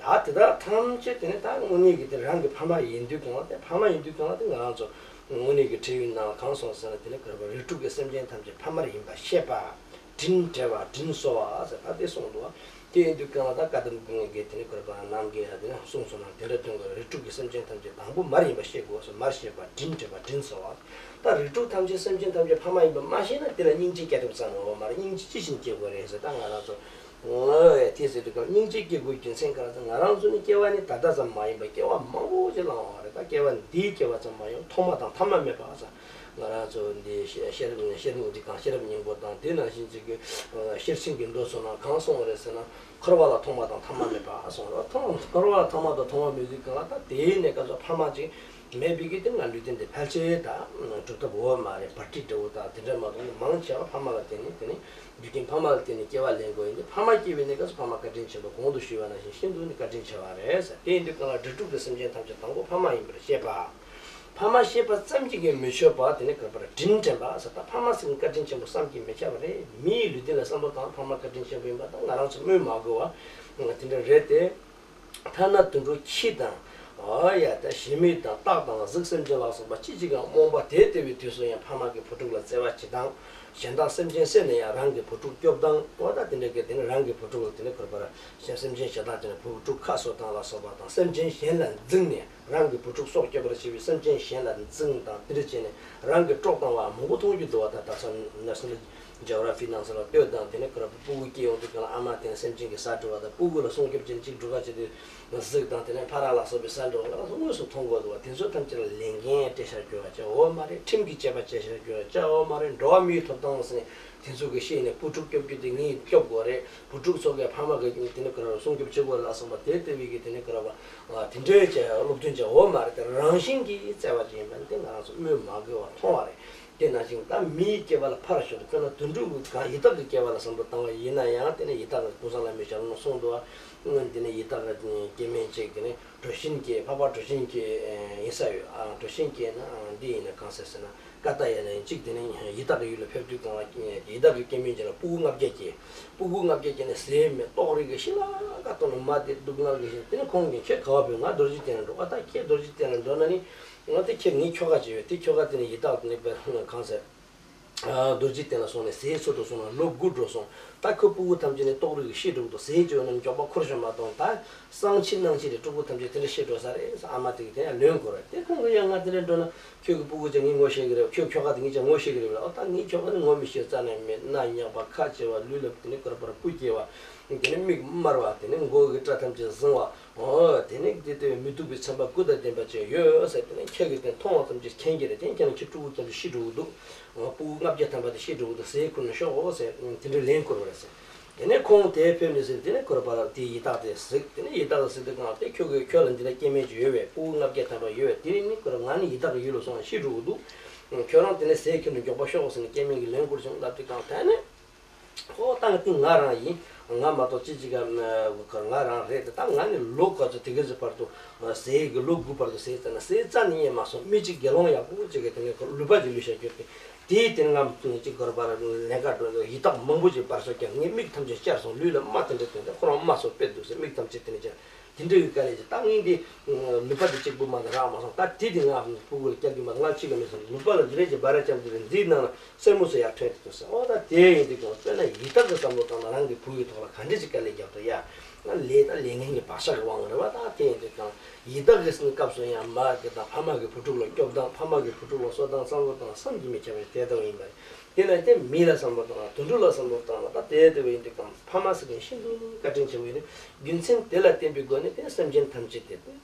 ད་དེ་དག་ཐམས་ཅད་དེ་ནི་ད་དངོས་གནས་ཀྱི་དེ་རང་གི་ཕ་མ་ཡིན་དུས་གང་ལ་དེ་ཕ་མ་ཡིན་དུས་གང་ལ་དེ་ང་རང་ཚོ་དངོས་གནས་ཀྱི་ཁྲིད་ཡིག་ནང་གང་གསུངས་ཟེར་ན། དེ་ནི་ག་རེ་རེག་དྲུག་གི་སེམས་ཅན་ཐམས་ཅད་ཕ་མར་ཡིན་པར་ཤེས་པ། དྲིན་དྲན་པ་དྲིན་གཟོ་བ་ཟེར་ད་དེ་གསུངས་འདུག་བ། དེ་ཡིན་དུས་གང་ལ་ད་བཀའ་གདམས་ཀྱི་དེ་ནི་ག་རེ་རྣམ་རྒྱལ་ཡང་དེ་ནི་གསུངས་སོང་ན། དེ་འདྲ་དོན་གྱི་རེག་དྲུག་གི་སེམས་ཅན་ཐམས་ཅད་དང་པོ་མར་ཡིན་པར་ཤེས་དགོས་སོ། མར་ཤེས་པ་དྲིན་དྲན་པ་དྲིན་གཟོ་བ། ད་རིགས་དྲུག་ཐམས་ཅད་སེམས་ཅན་ཐམས་ཅད་ཕ་མ་ཡིན་པ་མ་ཤེས་ན་དེ་ལ་སྙིང་རྗེ་སྐྱེ་ཐུབ་ས་ནོ་མ་རེད། སྙིང་རྗེ་ཅི་བཞིན་སྐྱེ་དགོས་རེད་ཟེར། ད་ང་རང་ཚོ་ཨོ་ཡ་དེ་ཟེར་དུས་སྐབས་སྙིང་རྗེ་སྐྱེ་དགོས་རྒྱུ་མཚན་གང་ཟེར། ང་རང་ཚོ་ནི་སྐྱེ་བ་ནི་ད་ལྟ་ཙམ་མ་ཡིན་པར་སྐྱེ་བ་མང་པོ་ཅིག་བླངས་པ་རེད། ད་སྐྱེ་བ་འདིའི་སྐྱེ་བ་ཙམ་མ་ཡིན་ཐོག་མ་དང་ཐ་མ་མེད་པ་ཟེར། ང་རང་ཚོ་འདི་ཤེས་ཤེས་རབ་ཤེས་རབ་སྙིང་པོ་དང་། དེ་ནང་བཞིན་ཅིག་གི་ཤེར་ཕྱིན་གྱི་མདོ་ཚོ་ནང་གང་གསུངས་པ་རེད་ཟེར་ན། འཁོར་བ་ལ་ཐོག་མ་དང་ཐ་མ་མེད་པ་གསུངས་རེད། ཐོག་འཁོར་བ་ལ་ཐོག་མ་དང་ཐ་མ་མེད་དུས་གང་ལ་ད་དེའི་གནས་སྐབས་སུ་ཕ་མ་ཅིག་མེད་པའི་གི་དེ་ང་ལུས་རྟེན་འདི་ཕལ་ཆེར་ད་གྲུབ་ཐབས་ཡོད་མ་རེད། བར་ཊི་འདྲ་བོ་དང་དེ་འདྲ་མ་གཏོགས་མང་ཆེ་བ་ཕ་མ་ལ་བརྟེན་ནས་དེ་ནི་རྒྱུ་རྐྱེན་ཕ་མ་ལ་བརྟེན་ནས་སྐྱེ་བ་ལེན་དགོས་ཡིན་ཏེ། ཕ་མ་སྐྱེ་བའི་གནས་སྐབས་སུ་ཕ་མ་བཀའ་དྲིན་ཆེན་པོ། གོང་དུ་ཞུས་པ་ནང་བཞིན་ཤིན་ཏུ་ནི་བཀའ་དྲིན་ཆེ་བ་རེད་ཟེར། དེ་ཡིན་དུས་གང་ལ་རིགས་དྲུག་གི་སེམས་ཅན་ཐམས་ཅད་དང་པོ་ཕ་མ་ཡིན་པར་ཤེས་པ། ཕ་མ་ཤེས་པ་ཙམ་གྱིས་ཀྱང་མི་ཆོག་པ། དེ་ནི་ག་རེ་དྲིན་དྲན་པ་ཟེར། ད་ཕ་མ་ཟེར་མཁན་བཀའ་དྲིན་ཆེན་པོ་བསམ་གྱིས་མི་ཁྱབ་པ་རེད། མི་ཡི་ལུས་རྟེན་ལ་བསམ་བློ་བཏང་ཕ་མ་བཀའ་དྲིན་ཆེན་པོ་ཡིན་པ་ད་ང་རང་ཚོ་སྨོས་མ་དགོས་པ་དེ་འདྲ་རེད་དེ། ཐ་ན་དུད་འགྲོ་ཁྱི་དང་། ཨོ་ཡ་ད་ཞི་མི་དང་སྟག་དང་གཟིག་སེམས་ཅན་ལ་སོགས་པ་ཅི་ཅིག་གམ་རྨོངས་པ་དེ་ལྟ་བུའི་དུས་སུ་ཡང་ཕ་མ་གི་བུ་ཕྲུག་ལ་བརྩེ་བ་བྱེད་སྟངས། གཞན་དག་སེམས་ཅན་བསད་ནས་ཡང་རང་གི་བུ་ཕྲུག་སྐྱོབ་སྟངས། ཨོ་ད་དེ་འདྲ་གི་དེ་ནི་རང་གི་བུ་ཕྲུག་ལ་དེ་ནི་ག་རེ་སེམས་ཅན་གཞན་དག་དེ་ནི་བུ་ཕྲུག་ཁ་གསོ་སྟངས་ལ་སོགས་པ་དང་། སེམས་ཅན་གཞན་ལ་འཛིང་ནས་རང་གི་བུ་ཕྲུག་སྲོག་སྐྱོབ་པར་བྱེད་པའི་སེམས་ཅན་གཞན་ལ་འཛིང་དང་དེ་འདྲ་བྱས་ནས་རང་གི་སྲོག་བཏང་བ་མང་པོ་མཐོང་རྒྱུ་འདུག་བ། ད་ད་ས་ན་སི་ནལ་ཇི་ཨོ་གྷ་ར་ཕི་ནང་ཚོ་ལ་ལྟོས་དང་། དེ་ནས་ཁོ་ར་སྤུ་གུ་སྐྱེ་ཡོང་དུས་གང་ལ་ཨ་མ་དེ་ནས་སེམས་ཅན་གྱི་ཟ་འགྲོ་བ་དང་། སྤུ་གུ་ལ་སྲུང་སྐྱོབ་བྱེད་ཅིག་འགྲོ་ག་བྱེད་དུས་གཟིག་དང་དེ་ནས་ཕ་ར་ལ་སོགས་པའི་ཟ་འགྲོ་བ་ང་རང་ཚོ་དངོས་སུ་མཐོང་དགོས་འདུག་བ། དེ་ཚོ་ཐམས་ཅད་ལ་ལས་འགན་སྤྲད་བཞག་རྒྱུ་བ་བྱ་འོ་མ་རེད། ཁྲིམས་ཀྱི་བཅད་པ་བཅད་བཞག་རྒྱུ་བ་བྱ་འོ་མ་རེད། འགྲོ་བ་མིའི་ཐོབ་ཐང་ཟེར་ནས་དེ་ཚོ་གི་ཤེས་ནས་བུ་ཕྲུག་སྐྱོབ་རྒྱུ་དེ་ངས་སྐྱོབ་དགོས་རེད། བུ་ཕྲུག་ཚོ་གི་ཕ་མ་གི་དེ་ནས་ཁོ་ར་སྲུང་སྐྱོབ་བྱེད་དགོས་ལ་སོགས་པ་དེ་ལྟ་བུའི་གི་དེ་ནས་ཁོ་ར་བ་དེ་འདྲའི་བྱ་སློབ་སྟོན་བྱ་འོ་མ་རེད། དེ་རང་བཞིན་གྱིས་བཙལ་བ་ཅིག་ཡིན་པ་ནི་དེ་ང་རང་ཚོ་སྨོས་མ་དགོས་པ་མཐོང་བ་རེད། དེ་ནང་བཞིན་ད་མིའི་སྐྱེ་བ་ལ་ཕར་ཞོག་དཔེར་ན་དུད་འགྲོ་གི་གང་ཡི་དྭགས་ཀྱི་སྐྱེ་བ་ལ་བསམ་བློ་བཏང་བ་ཡིན་ན་ཡང་། དེ་ནས་ཡི་དྭགས་ཀྱི་ཀུན་བཟང་བླ་མའི་ཞལ་ལུང་གསུངས་འདུག་བ། དེ་ནས་ཡི་དྭགས་ཀྱི་སྐྱེ་དམན་ཅིག་དེ་ནས་གྲོ་བཞིན་སྐྱེས། འཕགས་པ་གྲོ་བཞིན་སྐྱེས་ཡིན་ས་ཡོད། ཨ་གྲོ་བཞིན་སྐྱེས་ན་འདི་ཡིན་ན་གང་ཟེར་ཟེར་ན། ཀ་ཏ་ཡ་ན་ཡིན་ཅིག་དེ་ནས་ཡི་དྭགས་ཀྱི་ཡུལ་ལ་ཕེབས་དུས་གང་ལ་ཡི་དྭགས་ཀྱི་སྐྱེ་དམན་ཅིག་ལ་སྤུ་གུ་ལྔ་བརྒྱ་སྐྱེས། སྤུ་གུ་ལྔ་བརྒྱ་སྐྱེས་ནས་ཟས་མེད་ལྟོགས་རིགས་ཀྱི་ཤི་ལ་ཀ་ཏོ་ན་མ་དེ་སྡུག་བསྔལ་གྱི་ཤི། དེ་ནས་ཁོང་གིས་ཁྱེད་ག་བ་ཕེབས། ང་རྡོ་རྗེ་གདན་ལ་འགྲོ། ཨ་ད་ཁྱེད་རྡོ་རྗེ་གདན་ལ་འགྲོ་ན་ནི། ང་དེ་ཁྱེད་ངའི་ཁྱོ་ག་ཅིག་ཡོད། དེ་ཁྱོ་ག་དེ་ནི་ཡི་དྭགས་ནི་པའི་གང་ཟེར། རྡོ་རྗེ་གདན་ལ་སོང་ནས་ཟས་འཚོལ་དུ་སོང་ན་ལོ་དགུ་འགྲོ་སོང་། ད་ཁོའི་སྤུ་གུ་ཐམས་ཅད་ནི་ལྟོགས་རིགས་ཀྱིས་ཤི་འགྲོ་གི་འདུག་ཟས་བཅོས་ན་མགྱོགས་པ་ཁུར་ཤོག་མ་གཏོང་། ད་སང་ཕྱི་གནངས་ཕྱི་རེ་ཕྲུ་གུ་ཐམས་ཅད་དེ་འདྲ་ཤི་འགྲོ་ས་རེད། ཨ་མ་དེ་གིས་དེ་ཡང་ལན་བསྐུར་བ་རེད། དེ་ཁོང་གིས་ཡང་ང་དེ་འདྲ་འགྲོ་ན་ཁྱོད་ཀྱི་སྤུ་གུ་ཅག་ངས་ངོ་ཤེས་ཀྱི་རེད། ཁྱོད་ཁྱོ་ག་དེ་ངས་ཅག་ངོ་ཤེས་ཀྱི་རེད་ལ། ཨོ་ད་ངའི་ཁྱོ་ག་ནི་ངོ་མི་ཤེས། རྩ་ནས་མེད། སྣ་ཉག་པ། ཁ་ལྕེ་བ། ལུས་ལ་དེ་ནི་ག་རེ་སྤུ་སྐྱེས་པ། དེ་ནི་མིག་དམར་བ། དེ་ནི་མགོ་གི་སྐྲ་ཐམས་ཅད་གཟིང་བ། ཨོ་དེ་ནི་དེ་ལྟ་བུའི་མི་སྡུག་པའི་ཚན་པ་དགུ་དང་ལྡན་པ་ཅིག་ཡོད་ཟེར། དེ་ནི་ཁྱེད་ཀྱིས་དེ་མཐོང་བ་ཙམ་གྱིས་མཁྱེན་གྱི་རེད། དེ་ཁྱེད་ནི་ཁྱེད་ཕྲུ་གུ་ཙམ་གྱིས་ཤི་འགྲོ་གི་འདུག་ཨོ་སྤུ་གུ་ལྔ་བརྒྱ་ཐམ་པ་དེ་ཤི་འགྲོ་གི་འདུག་ཟས་ཁུར་ནས་ཤོག་ཟེར། དེ་འདྲའི་ལན་བསྐུར་བ་རེད་ཟེར། དེ་ནས་ཁོང་དེར་ཕེབས་ནས་ཟེར། དེ་ནས་ཁོ་ར་བ་ལ་དེ་ཡི་དྭགས་དེ་གཟིགས། དེ་ནས་ཡི་དྭགས་དེ་གཟིགས་དུས་གང་དེ་ཁྱོད་ཀྱིས་ཁྱོད་ལ་འདི་འདྲ་སྐྱེ་དམན་ཅིག་ཡོད་པས། སྤུ་གུ་ལྔ་བརྒྱ་ཐམ་པ་ཡོད་པས། དེ་རིང་ནི་ཁོ་ར་ང་ནི་ཡི་དྭགས་ཀྱི་ཡུལ་ལ་སོང་ནས་ཤི་འགྲོ་གི་འདུག་ཁྱོད་རང་དེ་ནས་ཟས་ཁུར་ནས་མགྱོགས་པོ་ཤོག་ཟེར་ནས་སྐྱེ་དམན་གྱིས་ལན་བསྐུར་བྱུང་ལབ་དུས་གང་དེ་ནས། ཨོ་ད་ང་དེ་ང་རང་ཡིན། ང་མ་གཏོགས་ཅི་ཅིག་ག་ང་རང་རེད། ད་ང་ནི་ལོ་ག་ཚོད་དེ་ག་ཚོད་བར་དུ་ཟས་ཀྱི་ལོ་དགུ་བར་དུ་ཟས་བཙལ་ན་ཟས་རྩ་ནས་རྙེད་མ་སོང་། མི་གཅིག་དགེ་སློང་ཡག་པོ་ཅིག་གིས་དེ་ནས་ཁོ་ལུད་པ་ཅིག་བླུད་བཞག་རྒྱུ་དེ། དེའི་དེ་ང་ཅིག་ག་རེ་བ་ལེན་ག་འགྲོ། ཡི་དྭགས་མང་པོ་ཅིག་བར་སོ་བརྒྱབ། ངའི་མིག་ཐམས་ཅད་བཅར་སོང་། ལུས་ལ་རྨ་དེ་འདྲ་ཐོན་ཏེ་ཁོ་རང་རྨ་སོགས་སྦས་འདུག་ཟེར། མིག་ཐམས་ཅད་དེ་ནས་བཅར། དེ་འདྲ་གི་དཀའ་ལས་ཅིག་ད་ངས་འདི་ལུད་པ་དེ་གཅིག་པུ་མ་གཏོགས་རག་མ་སོང་། ད་དེ་དེ་ང་སྤུ་གུ་ལ་སྐྱེལ་གི་མ་རེད། ང་གཅིག་ག་མེད་སོང་། ལུད་པ་ལ་འདི་འདྲ་ཅིག་འབར་ར་བརྐྱབ་འདི་རེད། འདིའི་ནང་ལ་སེན་མོ་ཟེར་ཡག་ཐོན་ཏེ་འདུག་ཟེར། ཨོ་ད་དེ་ཡིན་དུས་ཀྱང་དཔེར་ན་ཡི་དྭགས་ཀྱི་བསམ་བློ་བཏང་ན་རང་གི་བུ་ཡི་ཐོག་ལ་ག་འདྲ་ཅིག་དཀའ་ལས་བརྒྱབ་འདུག་ཡ། ང་ལས་ད་ལས་ངན་གྱི་བག་ཆགས་ཀྱི་དབང་རེད་བ། ད་དེ་ཡིན་དུས་ཀྱང་ཡི་དྭགས་ཀྱི་སྐབས་སུ་ཡང་མ་གི་དང་ཕ་མ་གི་བུ་ཕྲུག་ལ་སྐྱོབ་སྟངས། ཕ་མ་གི་བུ་ཕྲུག་ལ་གསོ་སྟངས་བསམ་བློ་བཏང་བསམ་གྱིས་མི་ཁྱབ་པའི་དེ་ལྟ་བུ་ཡིན་པ་རེད། དེ་ལ་བརྟེན་མི་ལ་བསམ་བློ་བཏང་ན། དུད་འགྲོ་ལ་བསམ་བློ་བཏང་ན་ད་དེ་ལྟ་བུ་ཡིན་དུས་ཀྱང་ཕ་མ་ཟེར་མཁན་ཤིན་ཏུ་ནས་བཀའ་དྲིན་ཆེན་པོ་ཡིན། རྒྱུ་མཚན་དེ་ལ་བརྟེན་པའི་སྒོ་ནས་དེ་སེམས་ཅན་ཐམས་ཅད་དེ་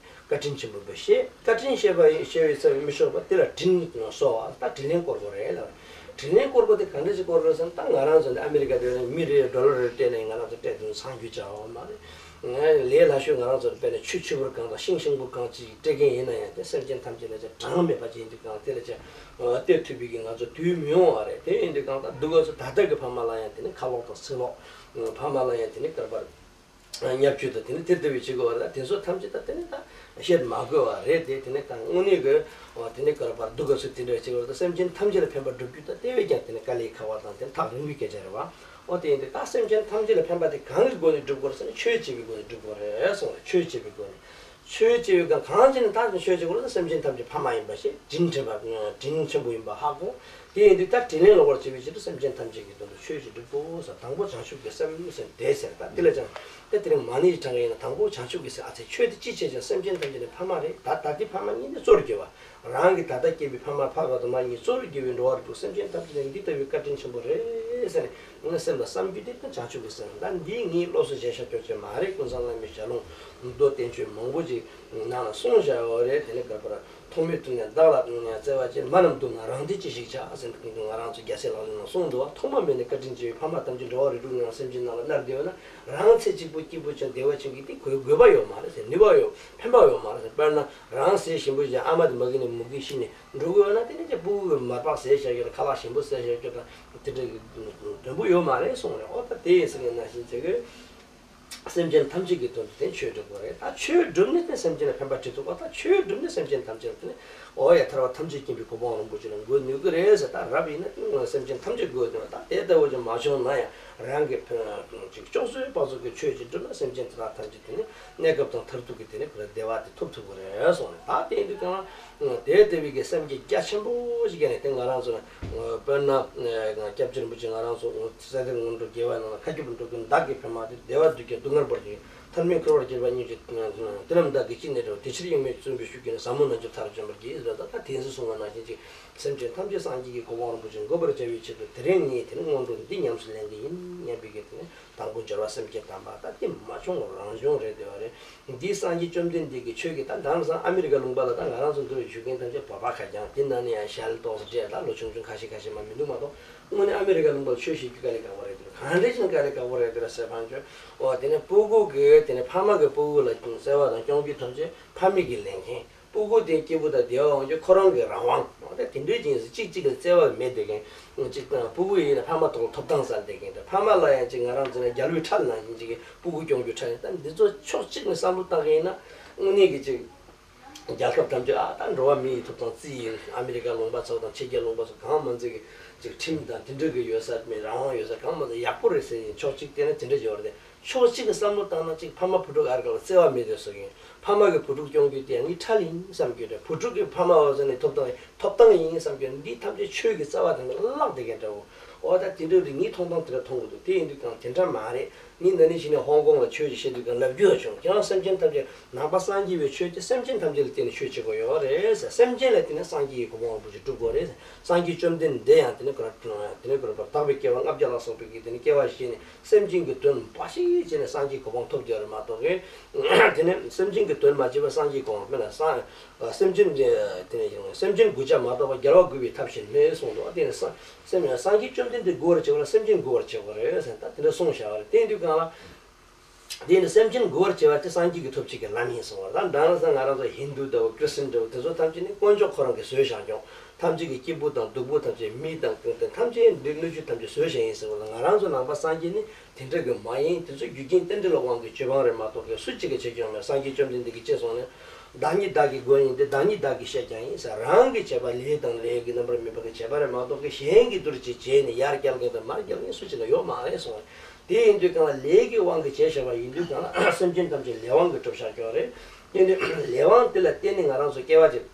བཀའ་དྲིན་ཆེན་པོ་བས་ཤེས། བཀའ་དྲིན་ཤེས་པ་ཤེས་པའི་ཚེ་མི་ཆོག་པ་དེ་ལ་དྲིན་གཟོ་བ། ད་དྲིན་ལན་བསྐོར་དགོས་རེད་ལབ། དྲིན་ལན་བསྐོར་དགོས་དེ་ག་འདྲ་ཞིག་བསྐོར་དགོས་ཟེར་ན། ད་ང་རང་ཚོ་འདི་ཨ་མི་རི་ཀ་དེ་ནས་མི་རེ་ཌོ་ལར་རེ་སྤྲད་ནས་ང་རང་ཚོ་སྤྲད་དུས་ཚང་རྒྱུ་ཆགས་པ་མ་རེད། ལས་སླ་ཤོས་ང་རང་ཚོ་དཔེར་ན་ཆུ་ཆུ་བུར་གང་དང་ཤིང་ཤིང་བུར་གང་ཅིག་སྤྲད་མཁན་ཡིན་ན་ཡང་དེ་སེམས་ཅན་ཐམས་ཅད་ལ་ཅིག་གྲངས་མེད་པ་ཅིག་ཡིན་དུས་གང་དེ་ལ་ཅིག་སྟེར་ཐུབ་པའི་གི་ང་ཚོ་དུས་མི་ཡོང་བ་རེད། དེ་ཡིན་དུས་གང་ད་སྡུག་ག་ཚོ་ད་ལྟ་གི་ཕ་མ་ལ་ཡང་དེ་ནི་ཁ་ལོག་དང་ཚིག་ལོག་ཕ་མ་ལ་ཡང་དེ་ནི་སྐར་པར། བརྙས་བཅོས་དང་དེ་ནི་དེ་ལྟ་བུའི་བྱེད་དགོས་པ་རེད། ད་དེ་ཚོ་ཐམས་ཅད་ད་དེ་ནི་ད་བཤད་མ་དགོས་པ་རེད་དེ། དེ་ནི་ད་དངོས་གནས་ཀྱི་དེ་ནི་ག་རེ་བར་སྡུག་ག་ཚོད་དེ་འདྲ་བྱེད་དགོས་རེད། ད་སེམས་ཅན་ཐམས་ཅད་ལ་ཕན་པ་བསྒྲུབ་རྒྱུ་ད་དེ་བས་ཀྱང་དེ་ནི་དཀའ་ལས་ཁག་པ་དང་དེ་ནི་ཐག་རིང་པོའི་སྐད་ཆ་རེད་བ། འོ་དེ་ཡིན་དུས་ད་སེམས་ཅན་ཐམས་ཅད་ལ་ཕན་པ་དེ་གང་གི་སྒོ་ནས་བསྒྲུབ་དགོས་རེད་ཟེར་ན་ཆོས་བྱེད་པའི་སྒོ་ནས་བསྒྲུབ་དགོས་རེད་གསུངས་རེད། ཆོས་བྱེད་པའི་སྒོ་ནས། ཆོས་བྱེད་པའི་སྒང་གང་བྱས་ནས་ད་ཆོས་བྱེད་དགོས་ལ་སེམས་ཅན་ཐམས་ཅད་ཕ་མ་ཡིན་པ་ཞེས་དྲིན་དྲན་པ་དྲིན་ཆེན་པོ་ཡིན་པ་ཧ་གོ། དེ་ཡིན་དུས་ད་དྲིན་ལན་ལོག་པར་བྱེད་པའི་ཕྱིར་དུ་སེམས་ཅན་ཐམས་ཅད་ཀྱི་དོན་དུ་ཆོས་ཅིག་སྒྲུབ་དགོས་ཟེར། དང་པོ་བྱང་ཆུབ་ཀྱི་སེམས་ཟེར་དེ་ཟེར། ད་དེ་ལ་ཀྱང་ད་དེ་རིང་མ་ཎི་ཡི་གྲངས་ཡིན་ན་དང་པོ་བྱང་ཆུབ་ཀྱི་སེམས། ཨ་ཙི་ཆོས་དེ་ཅི་བྱེད་ཀྱང་སེམས་ཅན་ཐམས་ཅད་ནི་ཕ་མ་རེད། ད་ད་ལྟའི་ཕ་མ་གཉིས་ནི་གཙོར་གྱུར་པ། རང་གི་ད་ལྟ་སྐྱེས་པའི་ཕ་མ་ཕ་བ་དང་མ་གཉིས་གཙོར་གྱུར་པའི་འགྲོ་བ་རིགས་དྲུག་སེམས་ཅན་ཐམས་ཅད་ལ་འདི་ལྟ་བུའི་བཀའ་དྲིན་ཆེན་པོ་རེད་ཟེར་ནས་ངའི་སེམས་ལ་བསམ་རྒྱུ་དེ་ད་བྱང་ཆུབ་ཀྱི་སེམས། ད་འདི་ངས་བློ་གསལ་བྱས་བཞག་ཆོག་ཅེས་མ་རེད། ཀུན་བཟང་བླ་མའི་ཞལ་ལུང་མདོ་བསྟན་བཅོས་མང་པོ་ཅིག་ནང་ལ་གསུངས་བཞག་ཡོད་རེད། དེ་ནས་ག་རེ་ཐོག་མའི་དུས་ནས་བདག་ལ་བརྩེ་བ་ཅན། མ་རྣམས་སྡུག་ན་རང་བདེ་ཅི་ཞིག་བྱ་ཟེར་ནས་ང་རང་ཚོ་རྒྱལ་སྲས་ལག་ལེན་ནང་གསུངས་འདུག་བ། ཐོག་མ་མེད་ནས་བཀའ་དྲིན་ཆེ་བའི་ཕ་མ་ཐམས་ཅད་འགྲོ་བ་རིགས་དྲུག་ནང་སེམས་ཅན་ནང་ལ་མནར་བསྡད་ཡོད་ན་རང་ཚེ་གཅིག་པུ་སྐྱིད་པོ་ཅན་བདེ་བ་ཅན་གྱི་དེ་དགོས་དགོས་པ་ཡོད་མ་རེད་ཟེར། ནུས་པ་ཡོད་ཕན་པ་ཡོད་མ་རེད་ཟེར། དཔེར་ན་རང་ཟས་ཞིམ་པོ་ཅན་ཨ་མ་དེ་མ་གི་ནས་མུ་གེ་ཤི་ནས་འགྲོ་དགོས་ཡོད་ན་དེ་ནས་ཀྱི་སྤུ་གུ་གི་མར་པགས་ཟས་བཞག་རྒྱུ་དང་ཁ་ལག་ཞིམ་པོ་ཟས་བཞག་རྒྱུ་དང་དེ་འདྲ་གི་དོན་པོ་ཡོད་མ་རེད་གསུངས་རེད། ཨོ་ད་དེ་ཡིན་ཟེར་ནས་ན་བཞིན་བྱེད་དགོས། སེམས་ཅན་ཐམས་ཅད་ཀྱི་དོན་དུ་དེ་ཆོས་སྒྲུབ་དགོས་རེད། ད་ཆོས་སྒྲུབ་ནས་དེ་སེམས་ཅན་ལ་ཕན་པ་སྒྲུབ་ཐུབ་པ། ད་ཆོས་སྒྲུབ་ནས་སེམས་ཅན་ཐམས་ཅད་དེ་ནི་འོ་ཡ་ཐར་པ་ཐམས་ཅད་མཁྱེན་པའི་གོ་འཕང་རིན་པོ་ཆེ་ལ་འགོད་ནུས་ཀྱི་རེད་ཟེར། ད་རབ་ཡིན་ན་སེམས་ཅན་ཐམས་ཅད་དགོས་དོན་ད་དེ་ལྟ་བུ་ཅིག་མ་བྱུང་ན་ཡང་རང་གི་ཕན་ཅིག་ལྕོགས་ཚོད་དཔག་ཚོད་ཀྱི་ཆོས་ཅིག་སྒྲུབ་ན་སེམས་ཅན་དེ་དག་ཐམས་ཅད་དེ་ནི་གནས་སྐབས་དང་མཐར་ཐུག་གི་དེ་ནི་བདེ་བ་དེ་ཐོབ་ཐུབ་ཀྱི་རེད་གསུངས་རེད། ད་དེ་ཡིན་དུས་ཀྱང་དེ་ལྟ་བུའི་གི་སེམས་བསྐྱེད་རྒྱ་ཆེན་པོ་ཞིག་བསྐྱེད་ནས་དེ་ང་རང་ཚོ་དཔེར་ན་སྐྱབས་རྗེ་རིན་པོ་ཆེ་ང་རང་ཚོ་སྲས་དེ་སྔོན་འགྲོ་དགེ་བའི་ནང་ལ་མཁའ་ཁྱབ་པར་འགྲོ་ཀུན་བདག་གིས་ཕན་མ་ཐོགས། བདེ་བ་སྡུག་ཀྱང་སྡུག་བསྔལ་བར་གྱུར། ཐར་མེད་འཁོར་བར་གྱུར་པ་སྙིང་རྗེ། དེ་རྣམས་བདག་གིས་ཅི་ནས་བསྒྲལ། དེ་ཕྱིར་གཡེང་མེད་བརྩོན་པས་ཞུ་བགྱིས་ནས། ཟབ་མོ་རྣལ་འབྱོར་མཐར་སྐྱོང་བར་བགྱི་ཟེར། ད་ད་དེ་ཚོ་གསུངས་པ་ནང་བཞིན་ཅིག་སེམས་ཅན་ཐམས་ཅད་སངས་རྒྱས་ཀྱི་གོ་འཕང་རིན་པོ་ཆེ་འགོད་པར་བྱ་བའི་ཆེད་དུ་དེ་རིང་ངས་དེ་ནི་སྔོན་འགྲོ་འདི་ཉམས་སུ་ལེན་གྱི་ཡིན་སྙམ་པའི་གི་དེ་ནི་དང་པོ་སྦྱོར་བ་སེམས་བསྐྱེད་དམ་པ། ད་དེ་མ་བྱུང་རང་བྱུང་རེད་བསྡད་པ་རེད། འདི་སངས་རྒྱས་བཅོམ་ལྡན་འདས་ཀྱི་ཆོས་ཀྱི་ད་ལྟ་ས་ཨ་མི་རི་ཀ་ལུང་པ་ལ་ད་ང་རང་ཚོ་འདིར་བཞུགས་མཁན་ཐམས་ཅད་བོད་པ་ཁ་རྐྱང་། དེ་ནང་ནས་ཡང་ཞལ་ཏོག་ཙམ་བགྲད་ད་ལོ་ཆུང་ཆུང་ཁ་ཤས་ཁ་ཤས་མ་མི་འདུག་མ་གཏོགས། དངོས་གནས་ཨ་མི་རི་ཀ་ལུང་པ་ལ་ཆོས་བཤད་རྒྱུ་དཀའ་ལས་ཁག་པོ་རེད་འདུག་གང་འདྲ་ཞིག་དཀའ་ལས་ཁག་པོ་རེད་འདུག་ཟེར་བ་ཅོ། འོ་དེ་ནས་སྤུ་གུ་གི་དེ་ནས་ཕ་མ་གི་སྤུ་གུ་ལ་བརྩེ་བ་དང་སྐྱོང་རྒྱུ་ཐམས་ཅད་ཕ་མེས་ཀྱིས་ལེན་མཁན། སྤུ་གུ་དེ་སྐྱིད་པོ་དང་བདེ་བ་འོང་རྒྱུ་ཁོ་རང་གི་རང་དབང་། འོ་ད་དེ་འདྲའི་ཅིག་ཡིན་ཟེར། གཅིག་གཅིག་ལ་བརྩེ་བ་མེད་བསྡད་མཁན་ཅིག་དང་། སྤུ་གུ་ཡིན་ན་ཕ་མ་ཐོག་ལ་ཐོབ་ཐང་ཟ་བསྡད་མཁན་དང་། ཕ་མ་ལ་ཡང་ཅིག་ང་རང་ཚོ་ན་རྒྱལ་པོའི་ཁྲལ་ནང་བཞིན་ཅིག་སྤུ་གུ་སྐྱོང་རྒྱུ་ཁྲལ། ད་འདི་ཚོ་ཕྱོགས་གཅིག་ནས་བསམ་བློ་བཏང་མཁན་ཡིན་ན་དངོས་གནས་ཀྱི་ཅིག་རྒྱལ་ཁབ་ཐམས་ཅད་ཨ་ད་འགྲོ་བ་མི་ཡི་ཐོབ་ཐང་རྩིས་ཡིན། ཨ་མི་རི་ཀ་ལུང་པ་ཚོ་དང་ཕྱི་རྒྱལ་ལུང་པ་ཚོ་གང་མ་མཛད་ཀྱི་ཅིག་ཁྲིམས་དང་དེ་འདྲ་གི་ཡོད་ས་མེད། རང་དབང་ཡོད་ས་གང་མ་མཛད་ཡག་པོ་རེད་ཟེར་ཡིན། ཕྱོགས་གཅིག་བལྟས་ན་དེ་འདྲ་ཡོད་རེད། ཕྱོགས་གཅིག་གི་བསམ་བློ་བཏང་ན་ཅིག་ཕ་མ་བུ་ཕྲུག་ཨར་ཀ་ལ་བརྩེ་བ་མེད་དུ་སོང་ཡིན། ཕ་མ་གི་བུ་ཕྲུག་སྐྱོང་རྒྱུ་དེ་ངའི་ཁྲལ་ཡིན་བསམ་རྒྱུ་རེད། བུ་ཕྲུག་གི་ཕ་མ་བ་ཟེར་ནས་ཐོབ་ཐང་ཐོབ་ཐང་ཡིན་བསམ་རྒྱུ་རེད། འདི་ཐམས་ཅད་ཆོས་ཀྱི་རྩ་བ་དང་བརླག་བསྡད་མཁན་འདྲ་བོ། འོ་ད་དེ་འདྲ་རེད། ངའི་མཐོང་སྟངས་དེ་འདྲ་མཐོང་གི་འདུག་དེ་ཡིན་དུས་ཀྱང་དེ་འདྲ་མ་རེད། ངས་འདི་ནས་གཞི་ནས་ཧོང་ཀོང་ལ་ཆོས་ཅིག་བཤད་དུས་ཀྱང་ལབ་རྒྱུ་ཡང་བྱུང་། ཁྱེད་རང་སེམས་ཅན་ཐམས་ཅད་ནང་པ་སངས་རྒྱས་པའི་ཆོས་དེ་སེམས་ཅན་ཐམས་ཅད་ལ་བརྟེན་ནས་ཆོས་བྱེད་དགོས་ཡོད་རེད་ཟེར། སེམས་ཅན་ལ་བརྟེན་ནས་སངས་རྒྱས་ཀྱི་གོ་འཕང་རིན་པོ་ཆེ་སྒྲུབ་དགོས་རེད་ཟེར། སངས་རྒྱས་བཅོམ་ལྡན་འདས་ཡང་དེ་ནས་ཁོ་རང་དེ་ནས་ཁོ་རང་བདག་པའི་སྐྱེ་བ་ལྔ་བརྒྱ་ལ་སོགས་པའི་གི་དེ་ནས་སྐྱེ་བ་བཞེས་ནས་སེམས་ཅན་གྱི་དོན་འབའ་ཞིག་བྱས་ནས་སངས་རྒྱས་གོ་འཕང་ཐོབ་ཀྱི་ཡོད་རེད་མ་གཏོགས་གི། དེ་ནས་སེམས་ཅན་གྱི་དོན་མ་བྱས་པར་སངས་རྒྱས་གོ་འཕང་མེད་ན་སངས་སེམས་ཅན་དེ་ནས་སེམས་ཅན་མགུ་བྱ་མ་གཏོགས་པར་རྒྱལ་བ་དགོས་པའི་ཐབས་གཞན་མེད་གསུངས་འདུག་དེ་ནས་སངས་སེམས་སངས་རྒྱས་བཅོམ་ལྡན་འདས་མགུ་བར་བྱེད་པ་ལ་སེམས་ཅན་མགུ་བར་བྱེད་དགོས་རེད་ཟེར། ད་དེ་འདྲ་གསུངས་བཞག་པ་རེད། དེ་ཡིན་དུས་གང་ལ། དེ་ནི་སེམས་ཅན་མགུ་བར་བྱེད་པ་དེ་སངས་རྒྱས་ཀྱི་ཐོབ་བྱེད་ཀྱི་ལམ་ཡིན་གསུངས་པ་རེད། ད་ང་རང་ཚོ་ང་རང་ཚོ་ཧིན་དུ་འདྲ་བོ་ཀྲི་སི་ཏན་འདྲ་བོ་དེ་ཚོ་ཐམས་ཅད་ནི་དཀོན་མཆོག་ཁོ་རང་གིས་བཟོས་བཞག་ཀྱང་ཐམས་ཅད་ཀྱི་སྐྱིད་པོ་དང་སྡུག་པོ་ཐམས་ཅད་མི་དང་ཀུན་ཏན་ཐམས་ཅད་འདི་སྣོད་བཅུད་ཐམས་ཅད་བཟོས་བཞག་ཡིན་ཟེར་བ་ལ། ང་རང་ཚོ་ནང་པ་སངས་རྒྱས་ནི་དེ་འདྲ་གི་མ་ཡིན། དེ་ཚོ་རྒྱུ་རྐྱེན་རྟེན་འབྲེལ་དབང་གིས་བྱེད་པ་རེད་མ་གཏོགས་གི་སུ་གཅིག་གིས་བྱེད་ཀྱང་མེད། སངས་རྒྱས་བཅོམ་ལྡན་འདས་ཀྱིས་ཅི་གསུངས་ནས། བདག་ཉིད་བདག་གི་མགོན་ཡིན་ཏེ། བདག་ཉིད་བདག་གིས་བཤད་ཀྱང་ཡིན་ཟེར། རང་གི་བྱས་པ་ལས་དང་ལས་ཀྱི་རྣམ་པར་སྨིན་པ་གི་བྱས་པ་རེད་མ་གཏོགས་གི་གཞན་གྱི་དུར་གྱིས་བྱས་ནས་ཡར་བསྐྱལ་མཁན་དང་མར་བསྐྱལ་མཁན་སུ་གཅིག་ལ་ཡོད་མ་རེད་གསུངས། དེ་ཡིན་དུས་གང་ལ་ལས་ཀྱི་དབང་གིས་བྱས་བཞག་པ་ཡིན་དུས་གང་ལ་སེམས་ཅན་ཐམས་ཅད་ལས་དབང་གིས་གྲུབ་བཞག་ཀྱང་རེད། དེ་ནི་ལས་དབང་དེ་ལ་བརྟེན་ནས་ང་རང་ཚོ་སྐྱེ་བ་ཅིག་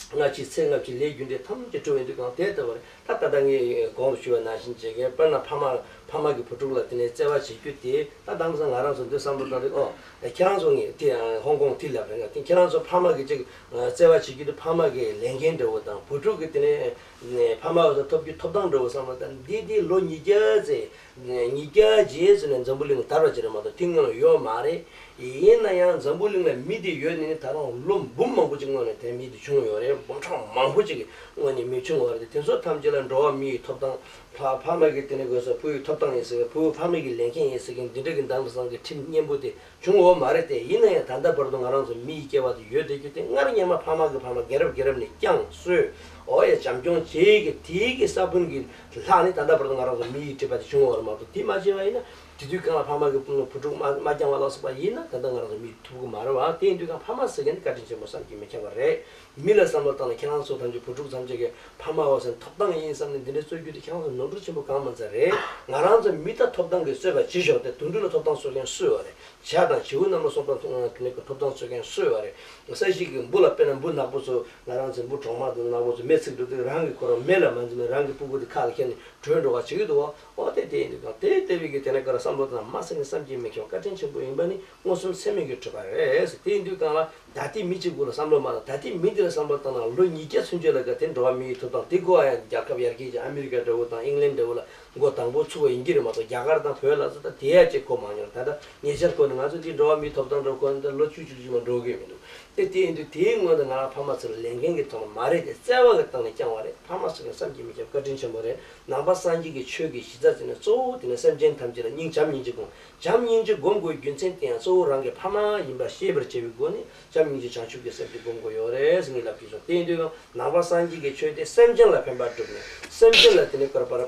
སྔ་ཕྱི་ཚེ་སྔ་ཕྱི་ལས་རྒྱུ་འབྲས་ཐམས་ཅད་གྲུབ་ཡོང་དུས་གང་དེ་ལྟ་བུ་རེད། ད་ད་ལྟ་ངས་གོང་དུ་ཞུས་པ་ནང་བཞིན་བྱེད་མཁན་དཔེར་ན་ཕ་མ་ཕ་མ་གི་བུ་ཕྲུག་ལ་དེ་ནས་བརྩེ་བ་བྱེད་རྒྱུ་དེ་ད་དེང་སང་ང་རང་ཚོ་འདི་བསམ་བློ་བཏང་དུས་ཨོ་ཁྱེད་རང་ཚོ་ངས་དེ་ཧོང་ཀོང་དེ་ལབ་རེད། ང་དེ་ཁྱེད་རང་ཚོ་ཕ་མ་གི་ཅིག་བརྩེ་བ་བྱེད་རྒྱུ་དེ་ཕ་མ་གི་ལས་འགན་འདྲ་བོ་དང་བུ་ཕྲུག་གི་དེ་ནས་ཕ་མ་བ་ཚོ་ཐོབ་རྒྱུ་ཐོབ་ཐང་འདྲ་བོ་བསམ་བློ་བཏང་འདི་དེ་ལོ་ཉིས་བརྒྱ་ཙམ། ཉིས་བརྒྱ་རྗེས་སུ་ནས་འཛམ་བུ་གླིང་དར་བ་ཅིག་རེད་མ་གཏོགས་དེ་སྔོན་ལ་ཡོད་མ་རེད། ཡིན་ན་ཡང་འཛམ་བུ་གླིང་ལ་མི་དེ་ཡོད་ནས་ནི་ད་རུང་ལོ་འབུམ་མང་པོ་ཅིག་སྔོན་ནས་དེ་མི་དེ་བྱུང་ཡོད་རེད། འབུམ་ཕྲག་མང་པོ་ཅིག་གི་སྔོན་ནས་མི་བྱུང་བ་རེད། དེ་ཚོ་ཐམས་ཅད་ལ་འགྲོ་བ་མི་ཡི་ཐོབ་ཐང་ཕ་ཕ་མ་གི་དེ་ནས་དགོས་ས་བུ་ཡི་ཐོབ་ཐང་ཡིན་ཟེར་བའི་བུ་ཕ་མ་གི་ལས་འགན་ཡིན་ཟེར་མཁན་འདི་འདྲ་གི་འདང་དུ་སང་གི་ཁྲིམས་སྙན་པོ་དེ་བྱུང་ཡོད་མ་རེད་དེ། ཡིན་ན་ཡང་ད་ལྟ་བར་དུ་ང་རང་ཚོ་མི་ཡི་སྐྱེ་བ་དེ་ཡོད་བསྡད་རྒྱུ་དེ་སྔར་སྔོན་མ་ཕ་མ་གི་ཕ་མ་རྒན་རབས་རྒན་རབས་ནས་བསྐྱངས་གསོས། ཨོ་ཡ་བྱམས་སྐྱོང་བྱེད་ཀྱི་དེའི་གི་ས་བོན་གྱི་ལྷག་ནི་ད་ལྟ་བར་དུ་ང་རང་ཚོ་མི་ཡི་སྤྲད་པ་དེ་བྱུང་བ་རེད་མ་གཏོགས། དེ་མ་བྱས་པ་ཡིན་ན་དེ་དུས་སྒང་ལ་ཕ་མ་གི་བུ་ཕྲུག་མ་མ་བསྐྱངས་པ་ལ་སོགས་པ་ཡིན་ན་ད་ལྟ་ང་རང་ཚོ་མི་ཐུབ་ཀྱི་མ་རེད་བ། དེ་ཡིན་དུས་སྒང་ཕ་མ་ཟེར་མཁན་དེ་བཀའ་དྲིན་ཆེན་པོ་བསམ་གྱིས་མི་ཁྱབ་པ་རེད། མི་ལ་བསམ་བློ་བཏང་ན་ཁྱེད་རང་ཚོ་ཐམས་ཅད་བུ་ཕྲུག་ཐམས་ཅད་ཀྱི་ཕ་མ་བ་ཟེར་ཐོབ་ཐང་ཡིན་བསམ་ནས་འདི་འདྲའི་རྩོད་རྒྱུ་དེ་ཁྱེད་རང་ཚོ་ནོར་འཁྲུལ་ཆེན་པོ་གང་མ་ཚར་རེད། ང་རང་ཚོ་མི་ད་ཐོབ་ཐང་གི་རྩོད་པ་བྱེད་ཞོར་དེ་དུད་འགྲོ་ལ་ཐོབ་ཐང་རྩོད་མཁན་སུ་ཡོད་རེད། བྱ་དང་བྱིའུ་རྣམས་ལ་སོགས་པ་དེ་ནས་ཐོབ་ཐང་རྩོད་མཁན་སུ་ཡོད་རེད། ས་གཞི་གི་འབུ་ལ་དཔེར་ན་འབུ་ནག་པོ་ཚོ་ང་རང་ཚོའི་འབུ་གྲོག་མ་དང་ནག་པོ་ཚོ་མེ་ཚིག་འགྲོ་དུས་རང་གི་ཁོ་རང་མེ་ལ་མ་འཛིན་པའི་རང་གི་ཕྲུ་གུ་དེ་ཁ་ལ་ཁྱེར་ནས་བྲོས་འགྲོ་བ་བྱེད་ཀྱི་འདུག་བ། ཨོ་དེ་དེ་ཡིན་དུས་གང་དེ་ལྟ་བུའི་གི་དེ་ནས་ག་རེ་བསམ་བློ་བཏང་ན་མ་ཟེར་ནས་བསམ་གྱིས་མི་ཁྱབ་བཀའ་དྲིན་ཆེན་པོ་ཡིན་པ་ནི་མངོན་སུམ་ཚད་མས་ཀྱིས་གྲུབ་པ་རེད་ཟེར། དེ་ཡིན་དུས་གང་ལ་ད་ལྟའི་མི་གཅིག་པུ་ལ་བསམ་བློ་མ་བཏང་། ད་ལྟའི་མི་དེ་ལ་བསམ་བློ་བཏང་ན་ལོ་ཉིས་བརྒྱ་ཚུན་ཆད་ལ་ག་དེ་འགྲོ་བ་མིའི་ཐོབ་ཐང་དེ་དགོས་པ་ཡང་རྒྱལ་ཁབ་ཡར་རྒྱས་ཀྱི་ཨ་མི་རི་ཀ་འདྲ་བོ་དང་ཨིང་ལན་འདྲ་བོ་ལ་མགོ་དང་པོ་ཚུགས་པ་ཡིན་གྱི་རེད་མ་གཏོགས། རྒྱ་གར་དང་བོད་ལ་ཚོ་ད་དེ་ཡ་ཅིག་གོ་མ་མྱོང་། ད་ལྟ་ཉེ་ཆར་གོ་ནས་ང་ཚོ་འདི་འགྲོ་བ་མིའི་ཐོབ་ཐང་འགྲོ་གོ་ནས་ད་ལོ་བཅུ་བཅུ་བཅུ་མ་འགྲོ་གི་མི་འདུག་དེ་དེ་ཡིན་དུས་དེའི་སྔོན་དུ་ང་རང་ཕ་མ་ཚོ་ལ་ལས་འགན་གྱི་ཐོག་ནས་མ་རེད་དེ་བརྩེ་བ་གི་སྟེང་ནས་བསྐྱངས་པ་རེད། ཕ་མ་ཚོ་ལ་བསམ་གྱིས་མི་ཁྱབ་བཀའ་དྲིན་ཆེན་པོ་རེད། ནང་པ་སངས་རྒྱས་ཀྱི་ཆོས་ཀྱི་གཞི་རྩ་དེ་ནི་གཙོ་བོ་དེ་ནི་སེམས་ཅན་ཐམས་ཅད་ལ་སྙིང་བྱམས་སྙིང་རྗེ་སྒོམ། བྱམས་སྙིང་རྗེ་སྒོམ་དགོས་རྒྱུ་མཚན་དེ་ཡང་གཙོ་བོ་རང་གི་ཕ་མ་ཡིན་པ་ཤེས་པར་བྱེད་པའི་སྒོ་ནས་བྱམས་སྙིང་རྗེ་བྱང་ཆུབ་ཀྱི་སེམས་དེ་སྒོམ་དགོས་ཡོད་རེད་ཟེར་ངས་ལབ་ཀྱི་སོང་། དེ་ཡིན་དུས་ནང་པ་སངས་རྒྱས་ཀྱི་ཆོས་དེ་སེམས་ཅན་ལ་ཕན་པ་བསྒྲུབ་ནས་སེམས་ཅན་ལ་དེ་ནི་བསྐུར་པར་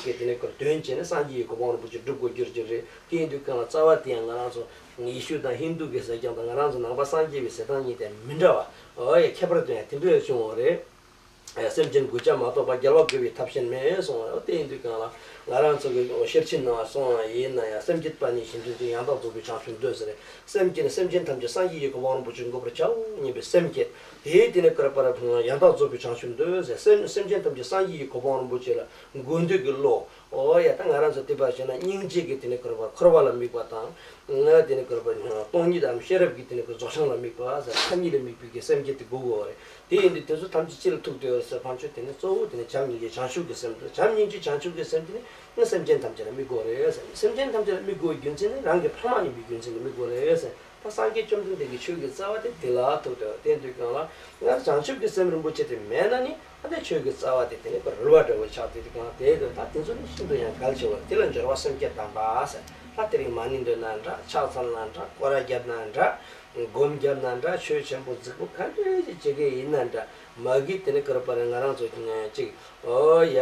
གི་དེ་ནི་བསྐུར་དོན་བྱས་ནས་སངས་རྒྱས་ཀྱི་གོ་འཕང་རིན་པོ་ཆེ་སྒྲུབ་དགོས་རྒྱུ་ཅིག་རེད། དེ་ཡིན་དུས་གང་ལ་རྩ་བ་དེ་ཡང་ང་རང་ཚོ་ཡེ་ཤུ་དང་ཧིན་དུ་གི་ཟེར་ཀྱང་དང་ང་རང་ཚོ་ནང་པ་སངས་རྒྱས་པའི་ཟེར་སྟངས་གཉིས་དེ་མི་འདྲ་བ། ཨོ་ཡ་ཁྱད་པར་དེ་ཡང་དེ་འདྲ་བྱུང་བ་རེད། སེམས་ཅན་མགོ་བཅད་མ་གཏོགས་པ་རྒྱལ་བ་དགོས་པའི་ཐབས་གཞན་མེད་གསུངས་པ་རེད། དེ་ཡིན་དུས་གང་ལ་ང་རང་ཚོ་གི་ཤེར་ཕྱིན་ནང་གསུངས་པ་ཡིན་ན་ཡང་སེམས་བསྐྱེད་པ་ནི་གཞན་དོན་ཅན་ཡང་དག་རྫོགས་པའི་བྱང་ཆུབ་འདོད་ཟེར། སེམས་བསྐྱེད་ནི་སེམས་ཅན་ཐམས་ཅད་སངས་རྒྱས་ཀྱི་གོ་འཕང་རིན་པོ་ཆེ་འགོད་པར་བྱའོ་སྙམ་པའི་སེམས་བསྐྱེད། དེའི་དེ་ནས་བསྐུར་པར་ཡང་དག་རྫོགས་པའི་བྱང་ཆུབ་འདོད་ཟེར། སེམས་སེམས་ཅན་ཐམས་ཅད་སངས་རྒྱས་ཀྱི་གོ་འཕང་རིན་པོ་ཆེ་ལ་འགོད་འདོད་ཀྱི་བློ། ཨོ་ཡ་ད་ང་རང་ཚོ་དེ་བར་བྱས་ན་སྙིང་རྗེ་གི་དེ་ནས་བསྐུར་པ་འཁོར་བ་ལ་དམིགས་པ་དང་། ང་དེ་ནས་བསྐུར་པ་སྟོང་ཉིད་དམ་ཤེས་རབ་ཀྱི་དེ་ནས་རྫོགས་བྱང་ལ་དམིགས་པ་ཟེར་མཐའ་གཉིས་ལ་དམིགས་པའི་གི་སེམས་བསྐྱེད་དེ་དགོས་དགོས་པ་རེད། དེ་ཡིན་དུས་དེ་ཚོ་ཐམས་ཅད་ཅི་ལ་ཐུག་བསྡད་ཡོད་ཟེར་བ་ཅོ་དེ་ནི་གཙོ་བོ་དེ་ནི་བྱམས་སྙིང་རྗེ་བྱང་ཆུབ་ཀྱི་སེམས་དང་། བྱམས་སྙིང་རྗེ་བྱང་ཆུབ་ཀྱི་སེམས་དེ་ནི་ང་སེམས་ཅན་ཐམས་ཅད་ལ་དམིགས་དགོས་རེད་ཟེར། སེམས་ཅན་ཐམས་ཅད་ལ་དམིགས་དགོས་རྒྱུ་མཚན་ནི་རང་གི་ཕ་མ་ཡིན་པའི་རྒྱུ་མཚན་ལ་དམིགས་དགོས་རེད་ཟེར། ད་སངས་རྒྱས་བཅོམ་ལྡན་འདས་ཀྱི་ཆོས་ཀྱི་རྩ་བ་དེ་དེ་ལ་ཐུག་བསྡད་ཡོད། དེ་དུས་གང་ལ་ང་བྱང་ཆུབ་ཀྱི་སེམས་རིན་པོ་ཆེ་དེ་མེད་ན་ནི། ཨ་ནི་ཆོས་ཀྱི་རྩ་བ་དེ་དེ་ནི་རུལ་བ་འདྲ་བོ་ཆགས་ཏེ་དེ་གང་དེའི་དོན་དག་དེ་ཚོ་ནི་ཤིན་ཏུ་ཡང་གལ་ཆེ་བ་དེ་ལ་སྦྱོར་བ་སེམས་བསྐྱེད་དམ་པ་ཟེར། ད་དེ་རིང་མ་ཎི་འདོན་ན་འདྲ། ཕྱག་འཚལ་ན་འདྲ། སྐོར་ར་བརྒྱབ་ན་འདྲ། སྒོམ་བརྒྱབ་ན་འདྲ། ཆོས་ཆེན་པོ་རྫིག་པོ་ག་འདྲ་ཞིག་བྱེད་ཀྱི་ཡིན་ན་འདྲ། མ་གི་དེ་ནི་བསྐུར་པ་ནི་ང་རང་ཚོ་གཅིག་ཨོ་ཡ་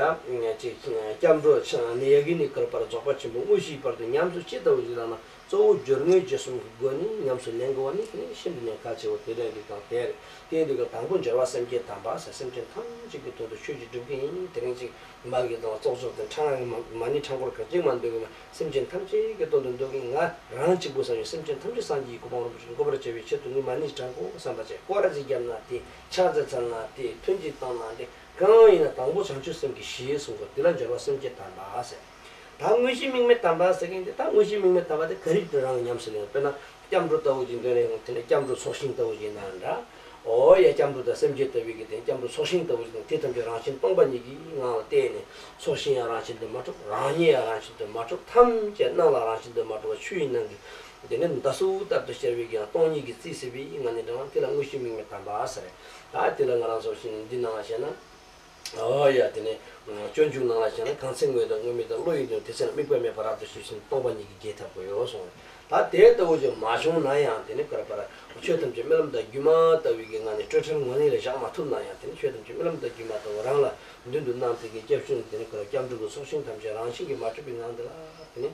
གཅིག་སྐྱབས་འགྲོ་ཆ་ནི་ཡ་གི་ནི་བསྐུར་པ་རྫོགས་པ་ཆེན་པོ་དངོས་གཞིའི་བར་དུ་ཉམས་སུ་ཅི་ལྟ་བུ་ཞིག་ལ་ན། གཙོ་བོ་སྦྱོར་དངོས་རྗེས་གསུམ་གྱི་སྒོ་ནས་ཉམས་སུ་ལེན་དགོས་པ་ནི་དེ་ནི་ཤིན་ཏུ་ནས་གལ་ཆེ་བ་དེ་འདྲ་ཡིན་དུས་གང་དེ་རེད། དེ་ཡིན་དུས་གང་དང་པོ་སྦྱོར་བ་སེམས་བསྐྱེད་དམ་པ་ཟེར། སེམས་ཅན་ཐམས་ཅད་ཀྱི་དོན་དུ་ཆོས་ཅིག་སྒྲུབ་ཀྱི་ཡིན། དེ་རིང་ཅིག་མ་གི་དང་ཙོག་ཙོག་དང་ཕྲེང་བའི་མ་ཎི་ཕྲེང་སྐོར་ག་ཅིག་མ་འདོན་གི་མ། སེམས་ཅན་ཐམས་ཅད་ཀྱི་དོན་དུ་འདོན་གི། ང་རང་གཅིག་པུ་བསམ་ཡོད། སེམས་ཅན་ཐམས་ཅད་སངས་རྒྱས་ཀྱི་གོ་འཕང་རིན་པོ་ཆེ་འགོད་པར་བྱ་བའི་ཆེད་དུ་ངས་མ་ཎི་ཕྲེང་སྐོར་བསམ་པ་བྱས། སྐོར་ར་ཅིག་བརྒྱབ་ན་དེ། ཕྱག་ཅིག་འཚལ་ན་དེ། ཐུན་ཅིག་བཏང་ན་དེ། གང་ཡིན་ན་དང་པོ་བྱང་ཆུབ་སེམས་ཀྱི་གཞི་གསུང་དགོས། དེ་ལ་སྦྱོར་བ་སེམས་བསྐྱེད་དམ་པ་ཟེར། ད་དངོས་གཞི་དམིགས་མེད་དམ་པ་ཟེར་མཁན་དེ། ད་དངོས་གཞི་དམིགས་མེད་དམ་པ་དེ་ག་རེ་རང་ཉམས་སུ་ལེན། དཔེར་ན་སྐྱབས་འགྲོ་ལྟ་བུ་ཅིག་འདོན་ནས་དེ་ནས་སྐྱབས་འགྲོ་ཚོགས་ཞིང་ལྟ་བུ་ཅིག་ན་འདྲ། ཨོ་ཡ་སྐྱབས་འགྲོ་དང་སེམས་བསྐྱེད་ལྟ་བུའི་གི་དེ་སྐྱབས་འགྲོ་ཚོགས་ཞིང་ལྟ་བུ་ཅིག་དང་དེ་ཐམས་ཅད་རང་བཞིན་སྟོང་པ་ཉིད་ཀྱི་ངང་ལ་བལྟས་ནས་ཚོགས་ཞིང་ཡང་རང་བཞིན་དུ་མ་གྲུབ། རང་ཉིད་ཡང་རང་བཞིན་དུ་མ་གྲུབ། ཐམས་ཅད་སྣང་ལ་རང་བཞིན་དུ་མ་གྲུབ་པ་ཆོས་ཡིན་སྣང་གི་དེ་ནས་འདའ་སོ་ལྟར་དུ་ཤར་བའི་གི་ཡང་སྟོང་ཉིད་ཀྱི་རྩིས་ཟེར་བའི་ངང་ནས་འདྲ་བ་དེ་ལ་དངོས་གཞི་དམིགས་མེད་དམ་པ་ཟེར། ད་དེ་ལ་ང་རང་ཚོ་ཞིང་འདི་ནང་ལ་བཤད་ན། ཨོ་ཡ་དེ་ནས་སྤྱོད་འཇུག་ནང་ལ་བཤད་ན། གང་ཚེ་དངོས་དང་དངོས་མེད་དང་། བློ་ཡི་དོན་དེ་ཚེ་ན། དམིགས་པ་མེད་པར་རབ་ཏུ་ཞི་ཞིང་། སྟོང་པ་ཉིད་ཀྱིས་རྒྱས་ཐབས་དགོས་ཡོད་གསུངས། ད་དེ་ལྟ་བུ་ཞིག་མ་བྱུང་ན་ཡང་དེ་ནི་བསྐུར་པར་ཆོས་ཐམས་ཅད་རྨི་ལམ་དང་སྒྱུ་མ་ལྟ་བུའི་གི་ངང་ནས་སྤྲོས་བྲལ་ངང་ཉིད་ལ་བཞག་མ་ཐུབ་ན་ཡང་། དེ་ནི་ཆོས་ཐམས་ཅད་རྨི་ལམ་དང་སྒྱུ་མ་ལྟ་བུ་རང་ལ་མདུན་དུ་སྣང་སྟེ་གི་སྐྱབས་བཅོལ་ནས། དེ་ནི་བསྐུར་བ་སྐྱབས་འགྲོ་གི་ཚོགས་ཞིང་ཐམས་ཅད་རང་བཞིན་གྱིས་མ་གྲུབ་པའི་ངང་དེ་ལ་དེ་ནི་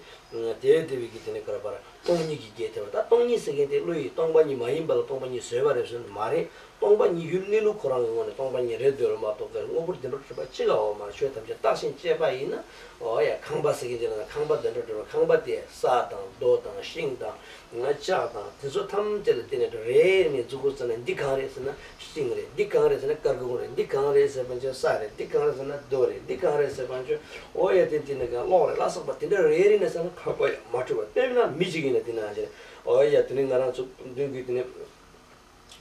དེ་ལྟ་བུའི་གི་དེ་ནི་བསྐུར་པར་སྟོང་ཉིད་ཀྱིས་རྒྱས་ཐུབ་པ། ད་སྟོང་ཉིད་ཟེར་མཁན་དེ་བློ་ཡིས་སྟོང་པ་ཉིད་མ་ཡིན་པ་ལ་སྟོང་པ་ཉིད་བཟོས་པ་རེད་ཟེར་ནི་མ་རེད། སྟོང་པ་ཉིད་ཡུལ་གནས་ལུགས་ཁོ་རང་གི་ངོས་ནས་སྟོང་པ་ཉིད་རེད་འདོད་རེད་མ་གཏོགས། དངོས་པོར་བདེན་པར་གྲུབ་པ་ཅི་ག་འོ་མ་ཆོས་ཐམས་ཅད་བརྟགས་ཤིང་དཔྱད་པ་ཡིན་ན། ཨོ་ཡ་ཁང་པ་ཟེར་གྱི་འདི་ལ་ན་ཁང་པ་བདེན་པར་གྲུབ་པ། ཁང་པ་དེ་ས་དང་རྡོ་དང་ཤིང་དང་ལྕགས་དང་དེ་ཚོ་ཐམས་ཅད་ལ་བརྟེན་ནས་རེ་རེ་ནས་མཛུབ་གུ་བཙུགས་ན་འདི་གང་རེད་ཟེར་ན་ཤིང་རེད། འདི་གང་རེད་ཟེར་ན་ཀར་ཀོང་རེད། འདི་གང་རེད་ཟེར་བ་ཅོ་ས་རེད། འདི་གང་རེད་ཟེར་ན་རྡོ་རེད། འདི་གང་རེད་ཟེར་བ་ཅོ་ཨོ་ཡ་དེ་དེ་ནི་གང་གློག་རེད་ལ་སོགས་པ་དེ་འདྲ་རེ་རེ་ནས་བསམ་ན་ཁང་པ་ཡང་མ་གྲུབ་པ། དཔེར་ན་མི་གཅིག་ཡིན་ན་དེ་ན་ཨོ་ཡ་དེ་ནི་ང་རང་ཚོ་མདུན་གྱི་དེ་ནི།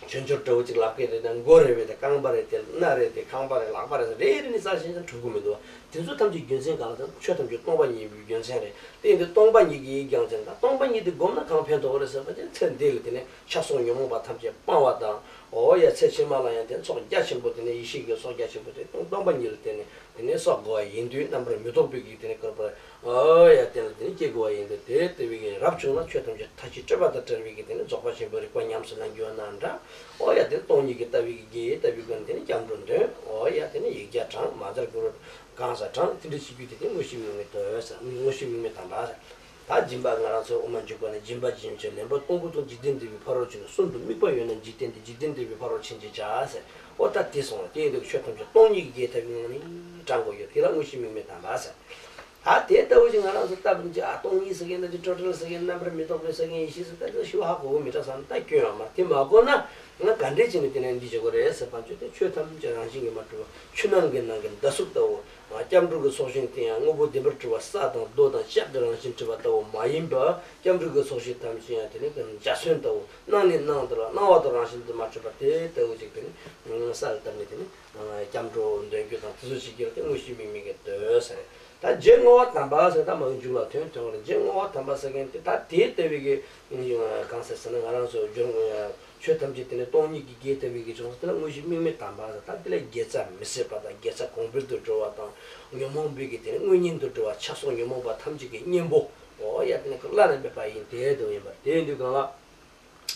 ཆོས་འབྱོར་འདྲ་བོ་ཅིག་ལག་པས་རེད་དེ། མགོ་རེད་པས་དེ། རྐང་པ་རེད་དེ། སྣ་རེད་དེ། ཁང་པ་རེད། ལག་པ་རེད། རེ་རེ་ནས་བསགས་ཤིང་ཀྱང་གྲུབ་ཀྱི་མི་འདུག་བ། དེ་ཚོ་ཐམས་ཅད་རྒྱུ་མཚན་གང་ལ་ཟེར་ན་ཆོས་ཐམས་ཅད་སྟོང་པ་ཉིད་ཀྱི་རྒྱུ་མཚན་རེད། དེ་ཡིན་དུས་སྟོང་པ་ཉིད་ཀྱིས་ཀྱང་ཟེར་ན། ད་སྟོང་པ་ཉིད་དེ་བསྒོམས་ན་གང་ཕན་ཐོགས་རེད་ཟེར་བ་ཅིན་ཚེ་འདི་ལ་དེ་ནས་ཆགས་སོགས་ཉོན་མོངས་པ་ཐམས་ཅད་སྤང་བ་དང་། ཨོ་ཡ་ཚེ་ཕྱི་མ་ལ་ཡང་དེ་ཚོགས་རྒྱ་ཆེན་པོ་དེ་ནས་ཡེ་ཤེས་ཀྱི་ཚོགས་རྒྱ་ཆེན་པོ་དེ་སྟོང་པ་ཉིད་ལ་བརྟེན་ནས་དེ་ནས་གསོག་དགོས་པ་ཡིན་དུས། རྣམ་པར་མི་རྟོག་པའི་གི་དེ་ནས་བསྐུར་པ་ཨོ་ཡ་དེ་ལ་དེ་ནས་ སྐྱེ་དགོས་པ་ཡིན་ཏེ། དེ་ལྟ་བུའི་གི་རབ་བྱུང་ན་ཆོས་ཐམས་ཅད་མཐའ་བཞི་སྤྲོས་པ་དང་བྲལ་བའི་གི་དེ་ནི་རྫོགས་པ་ཆེན་པོའི་རིག་པ་ཉམས་སུ་ལེན་རྒྱུ་ན་འདྲ། ཨོ་ཡ་དེ་ནི་སྟོང་ཉིད་ཀྱི་ལྟ་བའི་གི་དགེ་ལྟ་བུའི་གི་དེ་ནི་སྐྱབས་འགྲོ་འདོན། ཨོ་ཡ་དེ་ནི་ཡིག་བརྒྱ་བགྲང་། མ་བརྗེད་གུ་རུ་གང་ཟག་བགྲང་། དེ་འདྲ་བྱེད་རྒྱུ་དེ་དེ་དངོས་གཞི་དམིགས་མེད་དུ་ཟེར། དངོས་གཞི་དམིགས་མེད་དམ་པ་ཟེར། ད་སྦྱིན་པ་ང་རང་ཚོའི་དབུ་མ་འཇུག་པ་ནས་སྦྱིན་པ་སྦྱིན་བྱེད་ལེན་པ་སྟོང་པོ་དང་འཇིག་རྟེན་འདས་པའི་ཕ་རོལ་ཕྱིན་ནས། གསུམ་དུ་དམིགས་པ་ཡོད་ན་འཇིག་རྟེན་འདས། འཇིག་རྟེན་འདས་པའི་ཕ་རོལ་ཕྱིན་ཅེས་བྱ་ཟེར། ཨོ་ད་དེ་སོང་བ་དེ་ཡིན་དུས་ཆོས་ཐམས་ཅད་སྟོང་ཉིད་ཀྱི་དགེ་ལྟ་བུའི་ངང་ནས་བགྲང་དགོས་ཡོད། དེ་ལ་དངོས་གཞི་དམིགས་མེད་དམ་པ་ཟེར། ད་དེ་ལྟ་བུ་ཅིག་ང་རང་ཚོ་ལྟ་བུ་ཅིག་ཨ་སྟོང་ཉིད་ཟེར་མཁན་ན་ཅིག་ཊོ་ཊལ་ཟེར་མཁན་རྣམ་པར་མི་རྟོག་པའི་ཟེར་མཁན་ཡེ་ཤེས་ཟེར་ད་ཅིག་ཞུ་བ་ཧ་གོ་གི་མི་འདྲ་བསམ། ད་སྐྱོན་ཡང་མ་རེད། དེ་མ་གོ་ན་ང་ག་འདྲས་བྱས་ནས་དེ་ནས་འདི་བྱེད་དགོས་རེད་ཟེར་བ་ཅིག་དེ་ཆོས་ཐམས་ཅད་རང་བཞིན་གྱིས་མ་གྲུབ་པ། ཆུ་ནང་གི་ནང་གི་ཟླ་གཟུགས་ལྟ་བུ། སྐྱབས་འགྲོ་གི་ཚོགས་ཞིང་དེ་ཡང་དངོས་པོ་བདེན་པར་གྲུབ་པ་ས་དང་རྡོ་དང་ལྕགས་ཀྱི་རང་བཞིན་གྲུབ་པ་ལྟ་བུ་མ་ཡིན་པ། སྐྱབས་འགྲོ་གི་ཚོགས་ཞིང་ཐམས་ཅད་ཡང་དེ་ནི་འཇའ་ཚོན་ལྟ་བུ། སྣང་ནས་སྣང་དུ་ལ་སྣང་བ་དང་རང་བཞིན་དུ་མ་གྲུབ་པ་དེ་ལྟ་བུ་ཅིག་དེ་ནི་ས་ལ་བཏབ་ནས་དེ་ནི་སྐྱབས་འགྲོ་འདོན་རྒྱུ་དང་དེ་ཚོ་བྱེད་རྒྱུ་ལ་དེ་དངོས་གཞི་དམིགས་མེད་ཀྱི་འདོད་ཟེར། ད་རྗེ་བསྔོ་བ་དམ་པ་ཟེར་ད་མ་མཇུག་ལ་ཐོན་ཐོན་པ་རེད། རྗེ་བསྔོ་བ་དམ་པ་ཟེར་མཁན་དེ་ད་དེ་ལྟ་བུའི་གི་གང་ཟེར་ཟེར་ན་ང་རང་ཚོ་སྦྱོར་ཆོས་ཐམས་ཅད་དེ་ནི་སྟོང་ཉིད་ཀྱི་དགེ་ལྟ་བུའི་གི་བྱུང་ས་དེ་ལ་དངོས་གཞི་དམིགས་མེད་དམ་པ་ཟེར། ད་དེ་ལ་དགེ་རྩ་མི་ཟད་པ་དང་དགེ་རྩ་གོང་འཕེལ་དུ་འགྲོ་བ་དང་། ཉོན་མོངས་པའི་གི་དེ་ནི་དངོས་གཉེན་དུ་འགྲོ་བ། ཆགས་སོགས་ཉོན་མོངས་པ་ཐམས་ཅད་ཀྱི་གཉེན་པོ། ཨོ་ཡ་དེ་ནི་བླ་ན་མེད་པ་ཡིན་ཏེ་དུ་ཡིན་པར་དེ་ཡིན་དུས་གང་ལ།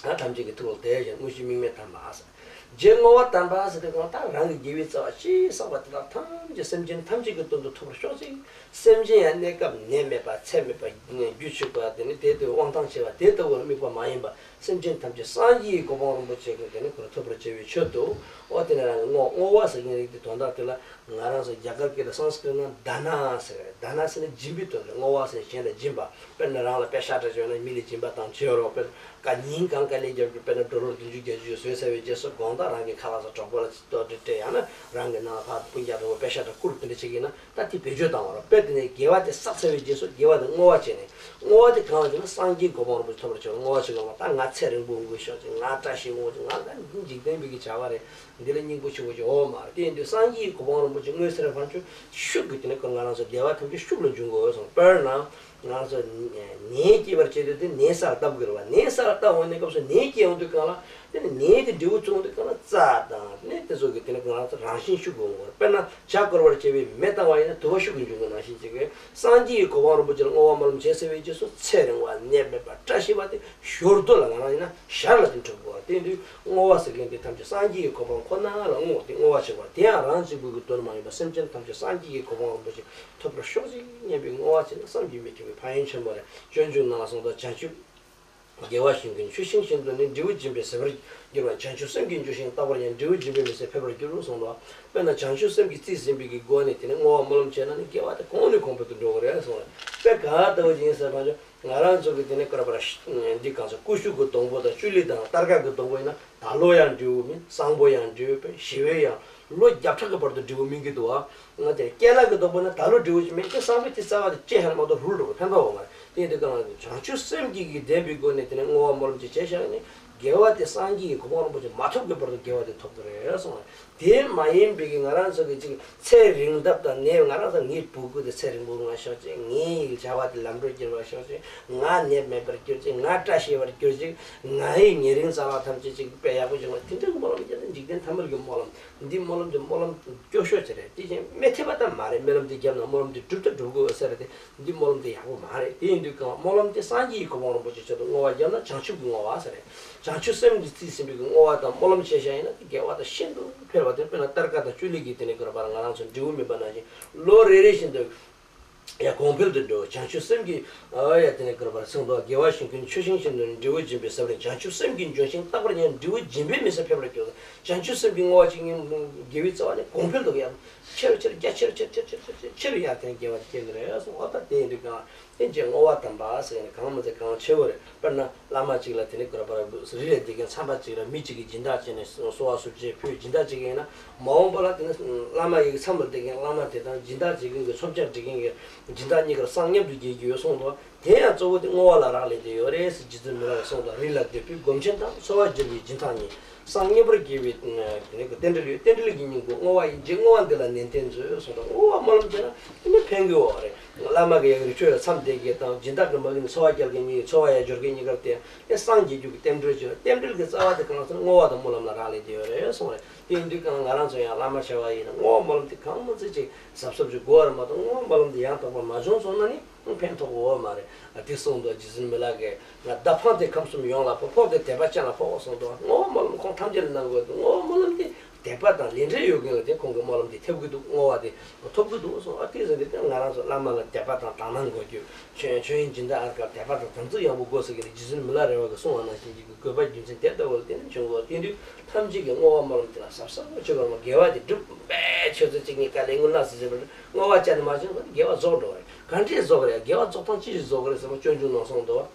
ང་ཐམས་ཅད་ཀྱི་ཐུགས་ལ་དེ་བཞིན་དངོས་གཞི་དམིགས་མེད་དམ་པ་ཟེར། རྗེ་བསྔོ་བ་དམ་པ་ཟེར་དུས་གང་ལ་ད་རང་གི་དགེ་བའི་རྩ་བ་ཅི་བསགས་པ་དེ་དག་ཐམས་ཅད་སེམས་ཅན་ཐམས་ཅད་ཀྱི་དོན་དུ་ཐོབ་པར་ཤོག་ཅིག་སེམས་ཅན་ཡང་གནས་སྐབས་ནད་མེད་པ་ཚེ་མེད་པ་རྒྱུད་ཆོད་པ་དེ་ནི་དེ་ལྟ་བུའི་དབང་ཐང་ཆེ་བ་དེ་ལྟ་བུར་དམིགས་པ་མ་ཡིན་པ། སེམས་ཅན་ཐམས་ཅད་སངས་རྒྱས་ཀྱི་གོ་འཕང་རིན་པོ་ཆེ་གི་དེ་ནི་ཁོ་ཐོབ་པར་བྱ་བའི་ཆེད་དུ། ཨོ་དེ་ནི་རང་གི་བསྔོ་བསྔོ་བ་ཟེར་མཁན་རིགས་དེ་དོན་དག་དེ་ལ་ང་རང་ཚོ་རྒྱ་གར་སྐད་ལ་སཾ་སྐྲྀ་ཏ་ན་དཱ་ན་ཟེར། དཱ་ན་ཟེར་ན་སྦྱིན་པའི་དོན་རེད། བསྔོ་བ་ཟེར་ན་གཞན་ལ་སྦྱིན་པ། དཔེར་ན་རང་ལ་པེ་ཤ་འདྲ་བྱོས་ན་མི་ལ་སྦྱིན་པ་དང་བྱེད་རོགས། དཔེར་ན་ཉིན་གང་དཀའ་ལས་རྒྱབ་རྒྱུ་དཔེར་ན་ཌོ་ལར་བདུན་ཅུ་བརྒྱད་ཅུ་བཟོས་ཚར་བའི་རྗེས་སུ་དགོང་དག་རང་གི་ཁ་ལག་ཚོ་གྲོགས་པོ་ལ་ལྟོ་ལྟོ་སྤྲད། ཡང་ན་རང་གི་ནང་ལ་ཕར་སྤུན་ཀྱག་འདྲ་བོ་པེ་ཤ་འདྲ་བསྐུར། དེ་འདྲ་བྱེད་ཀྱི་ན་ད་དེ་བེད་སྤྱོད་བཏང་བ་རེད། དཔེ་དེ་ནས་དགེ་བ་དེ་བསགས་ཚར་བའི་རྗེས་སུ་དགེ་བ་དེ་བསྔོ་བ་བྱས་ནས། བསྔོ་བ་དེ་གང་ལ་བྱས་ན་སངས་རྒྱས་གོ་འཕང་རིན་པོ་ཆེ་ཐོབ་པར་བྱ་བ། བསྔོ་བ་བྱེད་དགོས་པ། ད་ང་ཚེ་རིང་པོ་འོང་གི་ཤོག་ཅིག་ང་བཀྲ་ཤིས་འོང་ཅིག་ང་ད་འདི་འཇིག་རྟེན་པའི་གི་བྱ་བ་རེད། འདི་ལ་སྙིང་པོ་ཆེ་བོ་ཅིག་འོ་མ་རེད། དེ་ཡིན་དུས་སངས་རྒྱས་ཀྱི་གོ་འཕང་རིན་པོ་ཆེ་དངོས་སུ་རེ་བར་ཆུ་ཤུགས་ཀྱིས་དེ་ནས་ཁོ་ང་རང་ཚོ་བདེ་བ་ཐམས་ཅད་ཤུགས་ལ་འབྱུང་དགོས་སོང་། དཔེར་ན་ང་ཚོ་ནད་སྐྱེད་པར་བྱེད་དུས་དེ་ནད་གསར་བཏབ་དགོས་རེད་བ། ནད་གསར་བཏབ་འོང་ནས་སྐབས་སུ་ནད་སྐྱེད་འོང་དུས་གང་ལ་དེ་ནི་ནད་ཀྱི་འབྲས་བུ་ཚོ་འོང་དུས་གང་ལ་རྩ་དང་ནད་དེ་ཚོ་གི་དེ་ནས་ང་རང་ཚོ་རང་བཞིན་ཤུགས་ཀྱིས་འོང་དགོས་རེད། དཔེར་ན་ཇ་བསྐོལ་བར་བྱེད་པའི་མེ་བཏང་བ་ཡིན་ན་དུ་བ་ཤུགས་ཀྱིས་འབྱུང་དགོས་ནང་བཞིན་བྱེད་དགོས། སངས་རྒྱས་ཀྱི་གོ་འཕང་རིན་པོ་ཆེ་ལ་བསྔོ་བ་སྨོན་ལམ་བྱས་ཚར་བའི་རྗེས་སུ་ཚེ་རིང་བ་ནད་མེད་པ་བཀྲ་ཤིས་པ་དེ་ཞོར་དུ་ལ་ང་རང་ཡིན་ན་ཞར་ལ་དེ་འགྲུབ་དགོས། དེ་ཡིན་དུས་བསྔོ་བ་ཟེར་མཁན་དེ་ཐམས་ཅད་སངས་རྒྱས་ཀྱི་གོ་འཕང་ཁོ་ན་ལ་བསྔོ་སྟེ་བསྔོ་བ་བྱེད་པ་དེ་ཡང་རང་གཅིག་པུའི་གི་དོན་མ་ཡིན་པར་སེམས་ཅན་ཐམས་ཅད་སངས་རྒྱས་ཀྱི་གོ་འཕང་རིན་པོ་ཆེ་ཐོབ་པར་ཤོག་ཅིག་སྙམ་པའི་བསྔོ་བ་བྱས་ན་བསམ་གྱིས་མི་ཁྱབ་པའི་ཕན་ཡོན་ཆེན་པོ་རེད། སྤྱོད་འཇུག་ནང་ལ་གསུངས་པ། བྱང་ཆུབ་དགེ་བ་བཞིན་ཀུན་ཆུ་ཤིང་བཞིན་དུ་ནི། འབྲས་བུ་འབྱིན་པའི་ཟད་པར་འགྱུར་བ། བྱང་ཆུབ་སེམས་ཀྱིས་འཇུ་ཞིང་བརྟག་པར་ཉན། འབྲས་བུ་འབྱིན་པས་མི་ཟད་ཕེབས་པར་འགྱུར་གསུངས་པ། དཔེར་ན་བྱང་ཆུབ་སེམས་ཀྱིས་རྩིས་ཟིན་པའི་གི་སྒོ་ནས་དེ་ནས་བསྔོ་བ་སྨོན་ལམ་བྱས་ན་ནི་དགེ་བ་དེ་གོང་ནས་གོང་འཕེལ་དུ་འགྲོ་གི་རེད་གསུངས་རེད། དཔེ་ག་ལྟ་བུ་ཅིག་ཡིན་ཟེར་བ་ཅིག་ང་རང་ཚོ་གི་དེ་ནས་བསྐོར་བར་འདི་གང་ཟེར་ཀུ་ཤུ་གི་སྡོང་པོ་དང་ཅུ་ལི་དང་སྟར་ཀ་གི་སྡོང་པོ་ཡིན་ན་ད་ལོ་ཡང་འབྲས་བུ་སྨིན། སང་ཕོད་ཡང་འབྲས་བུ་སྨིན། ཞེ་བའི་ཡང་ལོ་བརྒྱ་ཕྲག་གི་བར་དུ་འབྲས་བུ་སྨིན་གྱི་འདུག་ཨ། ང་དེ་ཀེ་ལ་གི་སྡོང་པོ་ན་ད་ལོ་འབྲས་བུ་ཅིག་སྨིན་གྱི། སང་ཕོད་དེ་རྩ་བ་དེ་བཅད་བཞག་ན་མ་གཏོགས་རུལ་འགྲོ་གི་ཕན་ཐོགས་ཡོད་མ་རེད། དེ་ཡིན་དུས་གང་ལ་བྱང་ཆུབ་སེམས་ཀྱི་གི་ལྡན་པའི་སྒོ་ནས་དེ་ནས་བསྔོ་བ་སྨོན་ལམ་ཅིག་བྱས་བཞག་ནས་དགེ་བ་དེ་སངས་རྒྱས་ཀྱི་གོ་འཕང་རིན་པོ་ཆེ་མ་ཐོབ་ཀྱི་བར་དུ་དགེ་བ་དེ་ཐོབ་ཀྱི་རེད་གསུངས་པ་རེད། དེ་མ་ཡིན་པའི་གི་ང་རང་ཚོ་གི་ཅིག་ཚེ་རིང་ཐབས་དང་ནད། ང་རང་ཚོ་ངའི་སྤུ་གུ་དེ་ཚེ་རིང་པོ་ང་ཤོག་ཅིག་ངའི་བྱ་བ་དེ་ལམ་འགྲོ་གྱུར་བར་ཤོག་ཅིག་ང་ནད་མེད་པར་གྱུར་ཅིག་ང་བཀྲ་ཤིས་པར་གྱུར་ཅིག་ངའི་ཉེ་རིང་རྩ་བ་ཐམས་ཅད་ཅིག་དཔེ་ཡག་པོ་བྱུང་བ། དེ་འདྲའི་སྨོན་ལམ་བརྒྱབ་ན་འཇིག་རྟེན་ཐ་མལ་གྱི་སྨོན་ལམ། འདི་སྨོན་ལམ་དེ་སྨོན་ལམ་སྐྱོ་ཤོས་ཅིག་རེད། དེ་བཞིན་མི་ཐེབས་པ་ད་མ་རེད། སྨོན་ལམ་དེ་བརྒྱབ་ན་སྨོན་ལམ་དེ་འགྲུབ་ད་འགྲུབ་དགོས་ཟེར་རེད་དེ། འདི་སྨོན་ལམ་དེ་ཡག་པོ་མ་རེད། དེ་ཡིན་དུས་གང་སྨོན་ལམ་དེ་སངས་རྒྱས་ཀྱི་གོ་འཕང་རིན་པོ་ཆེ་ཆེད་དུ་བསྔོ་བ་བརྒྱབ་ན་བྱང་ཆུབ་ཀྱི་བསྔོ་བ་ཟེར་རེད། བྱང་ཆུབ་སེམས་ཀྱིས་རྩིས་ཟིན་པའི་གི་བསྔོ་བ་དང་སྨོན་ལམ་བྱས་བཞག་ཡིན་ན་དེ་དགེ་བ་དང་ཤིན་ཏུ་ཕལ་བ་དེ། དཔེར་ན་སྟར་ཀ་དང་ཅུ་ལི་གི་དེ་ནས་བསྐོར་བར་ང་རང་ཚོ་འབྲས་བུ་སྨིན་པ་ནང་བཞིན་ལོ་རེ་རེ་བཞིན་དུ་ཡང་གོང་འཕེལ་དུ་འགྲོ། བྱང་ཆུབ་སེམས་ཀྱིས་ཨ་ཡ་དེ་ནས་བསྐོར་བར་གསུངས་འདུག་དགེ་བ་བཞིན་ཀུན་ཆུ་ཤིང་བཞིན་དུ་ནི། འབྲས་བུ་འབྱིན་པས་ཟད་པར་ཉེན། བྱང་ཆུབ་སེམས་ཀྱིས་འཇུ་ཞིང་བརྟག་པར་ཉན། འབྲས་བུ་འབྱིན་པས་མི་ཟད་ཕེབས་པར་འགྱུར། བྱང་ཆུབ་སེམས་ཀྱི་བསྔོ་བ་ཅིག་ཡིན་དགེ་བའི་རྩ་བ་ནས་གོང་འཕེལ་དུ་ཡང་ཆེ་རུ་ཆེ་རུ་རྒྱ་ཆེ་རུ་ཆེ་རུ་ཆེ་རུ་ཆེ་རུ་ཆེ་རུ་ཡར་དེ་ནས་དགེ་བ་ཅིག་སྐྱེ་གི་རེད་གསུངས། འོ་ད་དེ་ཡིན་དུས་གང་དེ་རྗེ་བསྔོ་བ་དམ་པ་ཟེར་ནས་གང་མི་ཚེ་གང་ཆེ་བོ་རེད། དཔེར་ན་བླ་མ་གཅིག་ལ་དེ་ནས་བསྐོར་བར་རི་ལ་བསྡད་མཁན་མཚམས་པ་གཅིག་ལ་མི་གཅིག་གིས་སྦྱིན་བདག་བྱས་ནས་གསོལ་བ་གསོལ་ཇ་ཕུལ། སྦྱིན་བདག་བྱེད་མཁན་ཡིན་ན་མ་འོངས་པ་ལ་དེ་ནས་བླ་མ་ཡི་མཚམས་ལ་བསྡད་མཁན་བླ་མ་དེ་དང་སྦྱིན་བདག་བྱེད་མཁན་གྱི་ཚོགས་བཅར་འགྲིག་མཁན་གྱི་སྦྱིན་བདག་གཉིས་ཀར་སང་མཉམ་དུ་རྒྱལ་རྒྱུ་ཡོད་གསུངས་འདུག་དེ་ཡང་གཙོ་བོ་དེ་བསྔོ་བ་ལ་རག་ལས་ཏེ་ཡོད་རེད་ཟེར། རྗེ་བཙུན་མི་ལ་གསུངས་དང་། རི་ལ་འདོད་པས་སྒོམ་ཆེན་དང་། འཚོ་བ་སྦྱོར་བའི་སྦྱིན་བདག་གཉིས། སང་མཉམ་པར་རྒྱལ་བའི་རྟེན་འབྲེལ་ཡོད། རྟེན་འབྲེལ་གྱི་སྙིང་པོ་བསྔོ་བ་ཡིན། རྗེ་བསྔོ་བ་འདི་ལ་ནན་ཏན་མཛོད་གསུངས་དང་། བསྔོ་བ་སྨོན་ལམ་བྱས་ན་དེ་ནི་ཕན་གྱི་འོ་རེད། བླ་མ་གི་ཡང་རི་ཁྲོད་ལ་མཚམས་བསྡད་མཁན་དང་སྦྱིན་བདག་གི་མ་གི་ནི་འཚོ་བ་སྐྱེལ་མཁན་གཉིས་འཚོ་བ་ཡང་སྦྱོར་མཁན་གཉིས་ཀར་བརྟེན་ཏེ་སངས་རྒྱས་རྒྱུ་གི་རྟེན་འབྲེལ་བྱས། རྟེན་འབྲེལ་གྱི་རྩ་བ་དེ་གང་ཟེར་ན་བསྔོ་བ་དང་སྨོན་ལམ་ལ་རག་ལས་ཏེ་ཡོད་རེད་གསུངས་རེད། དེ་ཡིན་དུས་གང་ང་རང་ཚོ་ཡང་བླ་མ་བྱ་བ་ཡིན་ན་བསྔོ་བ་སྨོན་ལམ་དེ་གང་མ་ཚད་ཅིག་གཟབ་གཟབ་ཅིག་དགོས་པ་རེད་མ་གཏོགས་བསྔོ་བ་སྨོན་ལམ་དེ་ཡང་དག་པ་མ་བྱུང་སོང་ན་ནི། ཕན་ཐོགས་ཡོད་མ་རེད། དེ་གསུངས་འདུག་རྗེ་བཙུན་མི་ལ་གིས། ང་མདའ་འཕངས་ཏེ་ཁམས་གསུམ་ཡོངས་ལ་ཕོག་ཕོག་སྟེ་དད་པ་ཅན་ལ་ཕོག་གསུངས་འདུག་བསྔོ་བ་སྨོན་ལམ་ཁོང་ཐམས་ཅད་ལ་གནང་དགོས་འདུག་བསྔོ་བ་སྨོན་ལམ་དེ་དད་པ་དང་ལས་འབྲེལ་ཡོད་མཁན་ལ་དེ་ཁོང་གི་སྨོན་ལམ་དེ་ཐེབས་ཀྱི་འདུག་བསྔོ་བ་དེ་ཐོབ་ཀྱི་འདུག་གསུངས། ཨ་དེ་ཟེར་དེ་ང་རང་ཚོ་བླ་མ་ལ་དད་པ་དང་དག་སྣང་དགོས་རྒྱུ། མཆོད་མཆོད་ཡོན་སྦྱིན་བདག་ཨར་ཀར་དད་པ་དང་དམ་ཚིག་ཡངས་པོ་དགོས་ཟེར་གྱི་རེད། རྗེ་བཙུན་མི་ལ་རས་པ་གིས་གསུངས་པ་ནང་བཞིན་གྱི་དགོས་པ་རྒྱུ་མཚན་དེ་ལྟ་བུ་ལ་བརྟེན་ནས་བྱུང་དགོས། དེ་དུས་ཐམས་ཅད་ཀྱི་བསྔོ་བ་སྨོན་ལམ་དེ་ལ་གཟབ་གཟབ་བྱེད་དགོས། དགེ་བ་དེ་སྒྲུབ་པའི་ཆོས་ཚུལ་གཅིག་གཉིས་ཀ་ལས་ངུ་ན་ཟེར་བྱས་པར་བསྔོ་བ་བྱས་ནས་མ་བྱུང་ན་དགེ་བ་རྫོགས་འགྲོ་བ་རེད། ག་འདྲས་རྫོགས་རེད། དགེ་བ་རྫོགས་སྟངས་ཅི་ཞིག་རྫོགས་རེད་ཟེར་བ་སྤྱོད་འཇུག་ནང་གསུངས་འདུག་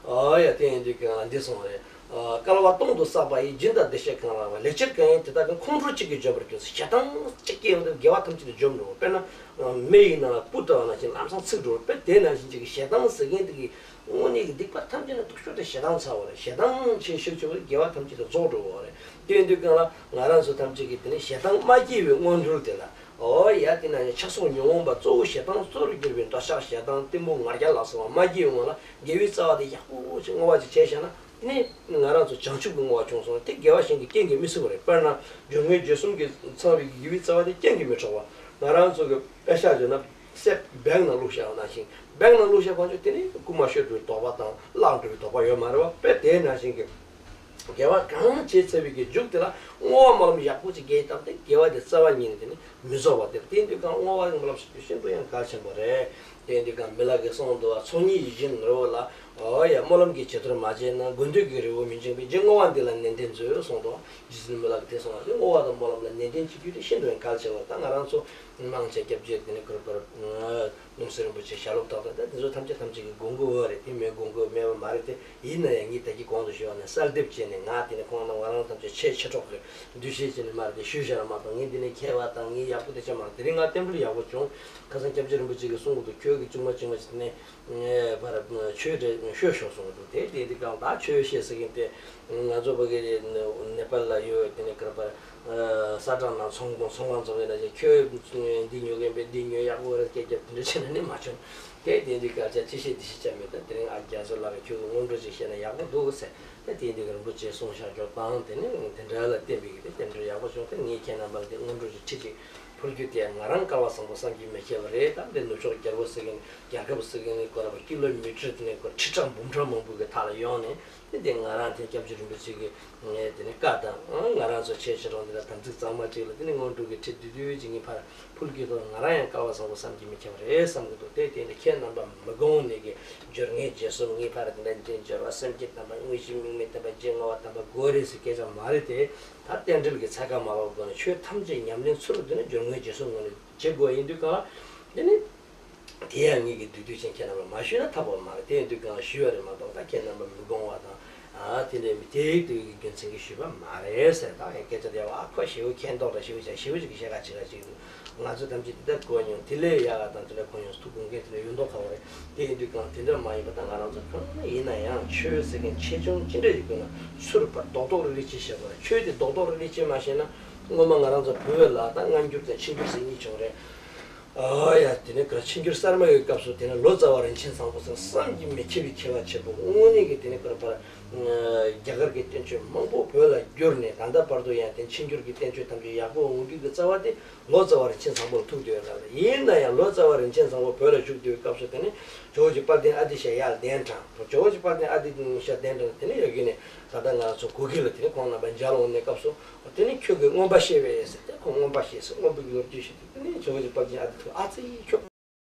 ཨོ་ཡ། དེ་ཡིན་དུས་ཀྱང་འདི་གསུངས་རེད། ཨ། བསྐལ་པ་སྟོང་དུ་བསགས་པ་ཡི། སྦྱིན་དང་བདེ་གཤེགས་གང་ལ་བ། ལེགས་སྤྱད་གང་ཡིན་དེ་དག་ཀུན། ཁོང་ཁྲོ་གཅིག་གིས་འཇོམས་པར་འགྱུར་ཟེར། ཞེ་སྡང་གཅིག་སྐྱེས་ཡོང་དུས་དགེ་བ་ཐམས་ཅད་དུ་འཇོམས་འགྲོ། དཔེར་ན། མེ་ཡི་ནང་ལ་སྤུ་བཏབ་པ་ནང་བཞིན་ལམ་སང་ཚིག་འགྲོ། དཔེ་དེ་ནང་བཞིན་གཅིག་གི་ཞེ་སྡང་ཟེར་མཁན་དེ་གི་དངོས་གནས་ཀྱི་སྡིག་པ་ཐམས་ཅད་ནི་སྡུག་ཤོས་དེ་ཞེ་སྡང་ཚ་བ་རེད། ཞེ་སྡང་ཆེ་ཤོས་ཆེ་བ་དགེ་བ་ཐམས་ཅད་དུ་རྫོགས་འགྲོ་བ་རེད། དེ་ཡིན་དུས་གང་ལ་ང་རང་ཚོ་ཐམས་ཅད་ཀྱིས་དེ་ནི་ཞེ་སྡང་མ་སྐྱེས་པའི་སྔོན་འགྲོ་དེ་ལ། ཨོ་ཡ། དེ་ན་ཡང་ཆགས་སོགས་ཉོན་མོངས་པ་གཙོ་བོ་ཞེ་སྡང་གཙོ་རུ་གྱུར་པའི་འདོད་ཆགས་ཞེ་སྡང་གཏི་མུག་ང་རྒྱལ་ལ་སོགས་པ་མ་སྐྱེས་སྔོན་ལ་དགེ་བའི་རྩ་བ་དེ་ཡག་པོ་ཞིག་བསྔོ་བ་ཅིག་བྱས་བཞག་ན། དེ་ནས་ང་རང་ཚོ་བྱང་ཆུབ་ཀྱི་བསྔོ་བ་བྱུང་སོང་། དེ་དགེ་བ་གཞན་གྱིས་རྐྱེན་གྱིས་མི་སྲིད་པ་རེད། དཔེར་ན་སྦྱོར་དངོས་རྗེས་གསུམ་གྱིས་ཚང་བའི་དགེ་བའི་རྩ་བ་དེ་རྐྱེན་གྱིས་མི་འཕྲོག་པ། ང་རང་ཚོ་གི་དཔེ་ཆ་བརྗོད་ན་གསེར་བེང་ནང་བླུགས་བཞག་པ་ནང་བཞིན། བེང་ནང་བླུགས་བཞག་པ་ཚོ་དེ་ནས་རྐུ་མ་ཤོར་འགྲོ་བའི་དོགས་པ་དང་བརླག་འགྲོ་བའི་དོགས་པ་ཡོད་མ་རེད་བ། དཔེ་དེ་ནང་བཞིན་གྱི། དགེ་བ་གང་བྱས་ཚར་བའི་གི་མཇུག་དེ་ལ་བསྔོ་བ་སྨོན་ལམ་ཡག་པོ་ཅིག་རྒྱག་སྟངས་དེ་དགེ་བ་དེ་རྩ་བ་ཉིད་ནས་དེ་ནི་མི་རྫོགས་པ་དེ་རེད། དེ་དུས་གང་བསྔོ་བ་སྨོན་ལམ་ཞིག་དེ་ཤིན་ཏུ་ཡང་གལ་ཆེན་པོ་རེད། དེ་དུས་གང་མི་ལ་གིས་གསུངས་འདུག་བ། ཚོགས་གཉིས་ཡིད་བཞིན་ནོར་བུ་ལ། ཨོ་ཡ། སྨོན་ལམ་གྱི་བྱི་དོར་མ་བྱས་ན། དགོས་འདོད་ཀྱི་རི་བོ་མི་འབྱིང་བས། རྗེ་བསྔོ་བ་འདི་ལ་ནན་ཏན་མཛོད། གསུངས་འདུག་རྗེ་བཙུན་མི་ལ་གིས་དེ་གསུངས་པ་དེ་བསྔོ་བ་དང་སྨོན་ལམ་ལ་ནན་ཏན་བྱེད་རྒྱུ་དེ་ཤིན་ཏུ་ཡང་གལ་ཆེ་བ། ད་ང་རང་ཚོ་མང་ཆེ་སྐྱབས་རྗེ་དེ་ནི་གུ་རུ་པར། སྣང་སྲིད་རིན་པོ་ཆེ་ཞལ་སློབ་ཏག་ཏག་ད་དེ་ཚོ་ཐམས་ཅད་ཐམས་ཅད་ཀྱི་དགོངས་ཀྱི་ཡོད་རེད། དེ་མེད་དགོངས་ཀྱི་མེད་པ་མ་རེད་དེ། ཡིན་ན་ཡང་ངས་ད་གིན་གོང་དུ་ཞུས་པ་ནས་གསལ་འདེབས་བྱས་ནས། ང་དེ་ནས་ཁོང་རྣམས་ང་རང་ཐམས་ཅད་ཆེ་ཆེ་གྲོགས་ཀྱི་འདུ་ཤེས་བྱས་ནས་མ་རེད་དེ་ཞུས་བཞག་ན་མ་གཏོགས། ངས་འདི་ནས་མཁས་པ་དང་ངས་ཡག་པོ་དེ་ཆ་མ་རེད། དེ་རིང་ང་རྟེན་འབྲེལ་ཡག་པོ་བྱུང་། ཁ་སང་སྐྱབས་རྗེ་རིན་པོ་ཆེ་གིས་གསུང་གི་འདུག་ཁྱོད་ཀྱིས་ཅུང་མ་ཅུང་མ་བྱས་ནས་ཕར་ཆོས་དེ་ཤོད་ཤོག་གསུང་གི་འདུག་དེ་དེ་འདི་གང་ད་ཆོས་བཤད་ཟེར་གིན་དེ། ང་ཚོ་ཕ་གི་ནེ་པཱལ་ལ་ཡོད། དེ་ནས་ག་རེ་པར། ཨ། ས་ཁྲ་ནང་ཚོང་ཁང་ཚོང་ཁང་ཚོང་བའི་ནང་བཞིན། ཁྱོད་འདི་ཉོ་གིན་པས། འདི་ཉོ། ཡག་པོ་རེད། སྐད་རྒྱབ། དེ་འདྲ་བྱས་ན་ནི་མ་བྱུང་། དེ་དེ་འདི་སྐད་ཆ་ཅི་བཤད་འདི་བཤད་ཆ་མེད། ད་དེ་རིང་ཨ་རྒྱ་མཚོ་ལགས་ཀྱིས་ཁྱོད་ཀྱི་སྔོན་འགྲོ་ཅིག་བཤད་ན་ཡག་པོ་འདུག་ཟེར། ད་དེ་འདི་རིན་པོ་ཆེས་གསུངས་བཞག་ཀྱོག་དང་དེ་ནི་དེ་འདྲ་ལ་བརྟེན་པའི་གི་དེ་དེ་འདྲ་ཡག་པོ་བྱུང་། དེ་ངས་ཁྱེད་རྣམ་པ་ལ་དེ་སྔོན་འགྲོ་ཅིག་ཁྲིད་ཅིག་ཕུལ་རྒྱུ་དེ་ང་རང་སྐལ་བ་བཟང་པོ་བསམ་གྱིས་མི་ཁྱབ་པ་རེད། ད་འདི་ནུབ་ཕྱོགས་རྒྱལ་པོ་ཟེར་གི་ནི་རྒྱལ་ཁབ་ཟེར་གི་ནི་གོ་ར་པ་ཀི་ལོ་མི་ཊར་དེ་ནི་གོ་ཁྲི་ཕྲག་འབུམ་ཕྲག་མང་པོ་གི་ཐག་ལ་ཡོང་ནས། དེ་དེ་ང་རང་དེ་སྐྱབས་རྗེ་རིན་པོ་ཆེ་གི་ངས་དེ་ནི་བཀའ་དང་། ང་རང་ཚོ་ཆེ་ཆེ་རང་དེ་ལ་དམ་ཚིག་གཙང་མ་ཅིག་ལ་དེ་ནི་སྔོན་འགྲོ་གི་ཁྲིད་བསྡུས་བསྡུས་ཅིག་ངས་ཕར་ཕུལ་གྱི་འདུག་ང་རང་ཡང་སྐལ་བ་བཟང་པོ་བསམ་གྱིས་མི་ཁྱབ་པ་རེད་བསམ་གྱི་འདུག་དེ་དེ་ནི་ཁྱེད་རྣམ་པ་མི་དགོངས་ནས་གི་སྦྱོར་ལྔའི་རྗེས་གསུམ་ངས་ཕར་དེ་འདྲ་འདྲེན་སྦྱོར་བ་སེམས་བསྐྱེད་དམ་པ་དངོས་གཞི་དམིགས་མེད་དམ་པ་རྗེས་བསྔོ་བ་དམ་པ་དགོས་རེད་ཟེར་སྐད་ཆ་མ་རེད་དེ། ད་རྟེན་འབྲེལ་གྱི་ཚད་བཀག་མ་ལོག་སྒོ་ནས་ཆོས་ཐམས་ཅད་ཉམས་ལེན་ཚུལ་དུ་དེ་ནི་སྦྱོར་ལྔའི་རྗེས་གསུམ་ངོས་ནས་བྱེད་དགོས་ཡིན་དུས་གང་ལ་དེ་ནི། དེ་ཡང་ངེད་ཀྱི་བསྡུས་བསྡུས་ཅན་ཁྱེད་རྣམ་པར་མ་ཞུས་ན་ཐབས་པ་མ་རེད། དེ་ཡིན་དུས་གང་ཞུས་པ་རེད་མ་གཏོགས། ད་ཁྱེད་རྣམ་པར་མི་དགོངས་པ་དང་། ཨ། དེ་འདྲའི་མི་དེའི་དུས་ཀྱི་རྒྱུ་མཚན་གྱིས་ཞུས་པ་མ་རེད་ཟེར། ད་ཡང་སྐད་ཆ་དེ་ཡང་ཨ་ཁོ་ཞེ་པོ་མཁྱེན་མདོག་དང་ཞེ་པོ་ཅིག་ཞེ་པོ་ཅིག་གི་བཤད་ཁ་བྱེད་ཁ་ཅིག་འདུག་ང་ཚོ་ཐམས་ཅད་འདི་ལྟར་གོ་མྱོང་། དེ་ལས་ཡག་ག་དང་དེ་ལས་གོ་མྱོང་། ཐུགས་དགོངས་མཁན་དེ་འདྲ་ཡོད་མདོག་ཁ་པོ་རེད། དེ་ཡིན་དུས་གང་དེ་འདྲ་མ་ཡིན་པ། ད་ང་རང་ཚོ་གང་ཡིན་ན་ཡང་ཆོས་ཟེར་མཁན་ཆེ་ཆུང་ཅི་འདྲ་ཡོད་དགོས་ན་ཚུར་ཕར་རྡོག་རྡོག་རིལ་རིལ་ཅིག་བཤད་དགོས་རེད། ཆོས་དེ་རྡོག་རྡོག་རིལ་རིལ་ཅིག་མ་བཤད་ན། སྔོན་མ་ང་རང་ཚོ་བོད་ལ་ད་སྔ་འགྱུར་དང་ཕྱི་འགྱུར་ཟེར་གཉིས་བྱུང་རེད། ཨ་ཡ། དེ་ནས་ག་ཕྱི་འགྱུར་གསར་མ་ཡི་སྐབས་སུ་དེ་ནས་ལོ་ཙཱ་བ་རིན་ཆེན་བཟང་པོ་ཟེར་བསམ་གྱིས་མི་ཁྱབ་པའི་མཁས་པ་ཆེན་པོ་དངོས་གནས་ཀྱི་དེ་ནས་ག་རེ་པར། རྒྱ་གར་གྱི་བསྟན་བཅོས་མང་པོ་བོད་ལ་བསྒྱུར་ནས། ད་ལྟ་བར་དུ་ཡང་དེ་ཕྱི་འགྱུར་གྱི་བསྟན་བཅོས་ཐམས་ཅད་ཡག་པོ་འོང་རྒྱུ་གི་རྩ་བ་དེ་ལོ་ཙཱ་བ་རིན་ཆེན་བཟང་པོ་ལ་ཐུག་བསྡད་ཡོད་ལ། ཡིན་ན་ཡང་ལོ་ཙཱ་བ་རིན་ཆེན་བཟང་པོ་བོད་ལ་བཞུགས་བསྡད་པའི་སྐབས་སུ་དེ་ནས་ཇོ་བོ་རྗེ་དཔལ་ལྡན་ཨ་ཏི་ཤ་ཡར་གདན་དྲངས། ཇོ་བོ་རྗེ་དཔལ་ལྡན་ཨ་ཏི་ཤ་གདན་དྲངས། དེ་ནས་ཡ་གི་ནས་ད་ལྟ་ང་ཚོ་གུ་གེ་ལ་དེ་ནས་ཁོང་རྣམ་པ་མཇལ་འོང་ནས་སྐབས་སུ། དེ་ནས་ཁྱོད་ཀྱིས་མངོན་པ་ཤེས་པས་ཟེར་ཏེ། ཁོང་མངོན་པ་ཤེས་ཟེར། མངོན་པའི་ལོ་རྒྱུས་ཤིག་དེ་ནས་ཇོ་བོ་རྗེ་དཔལ་ལྡན་ཨ་ཏི་ཐུག་ཨ་ཙི་ཁྱོད་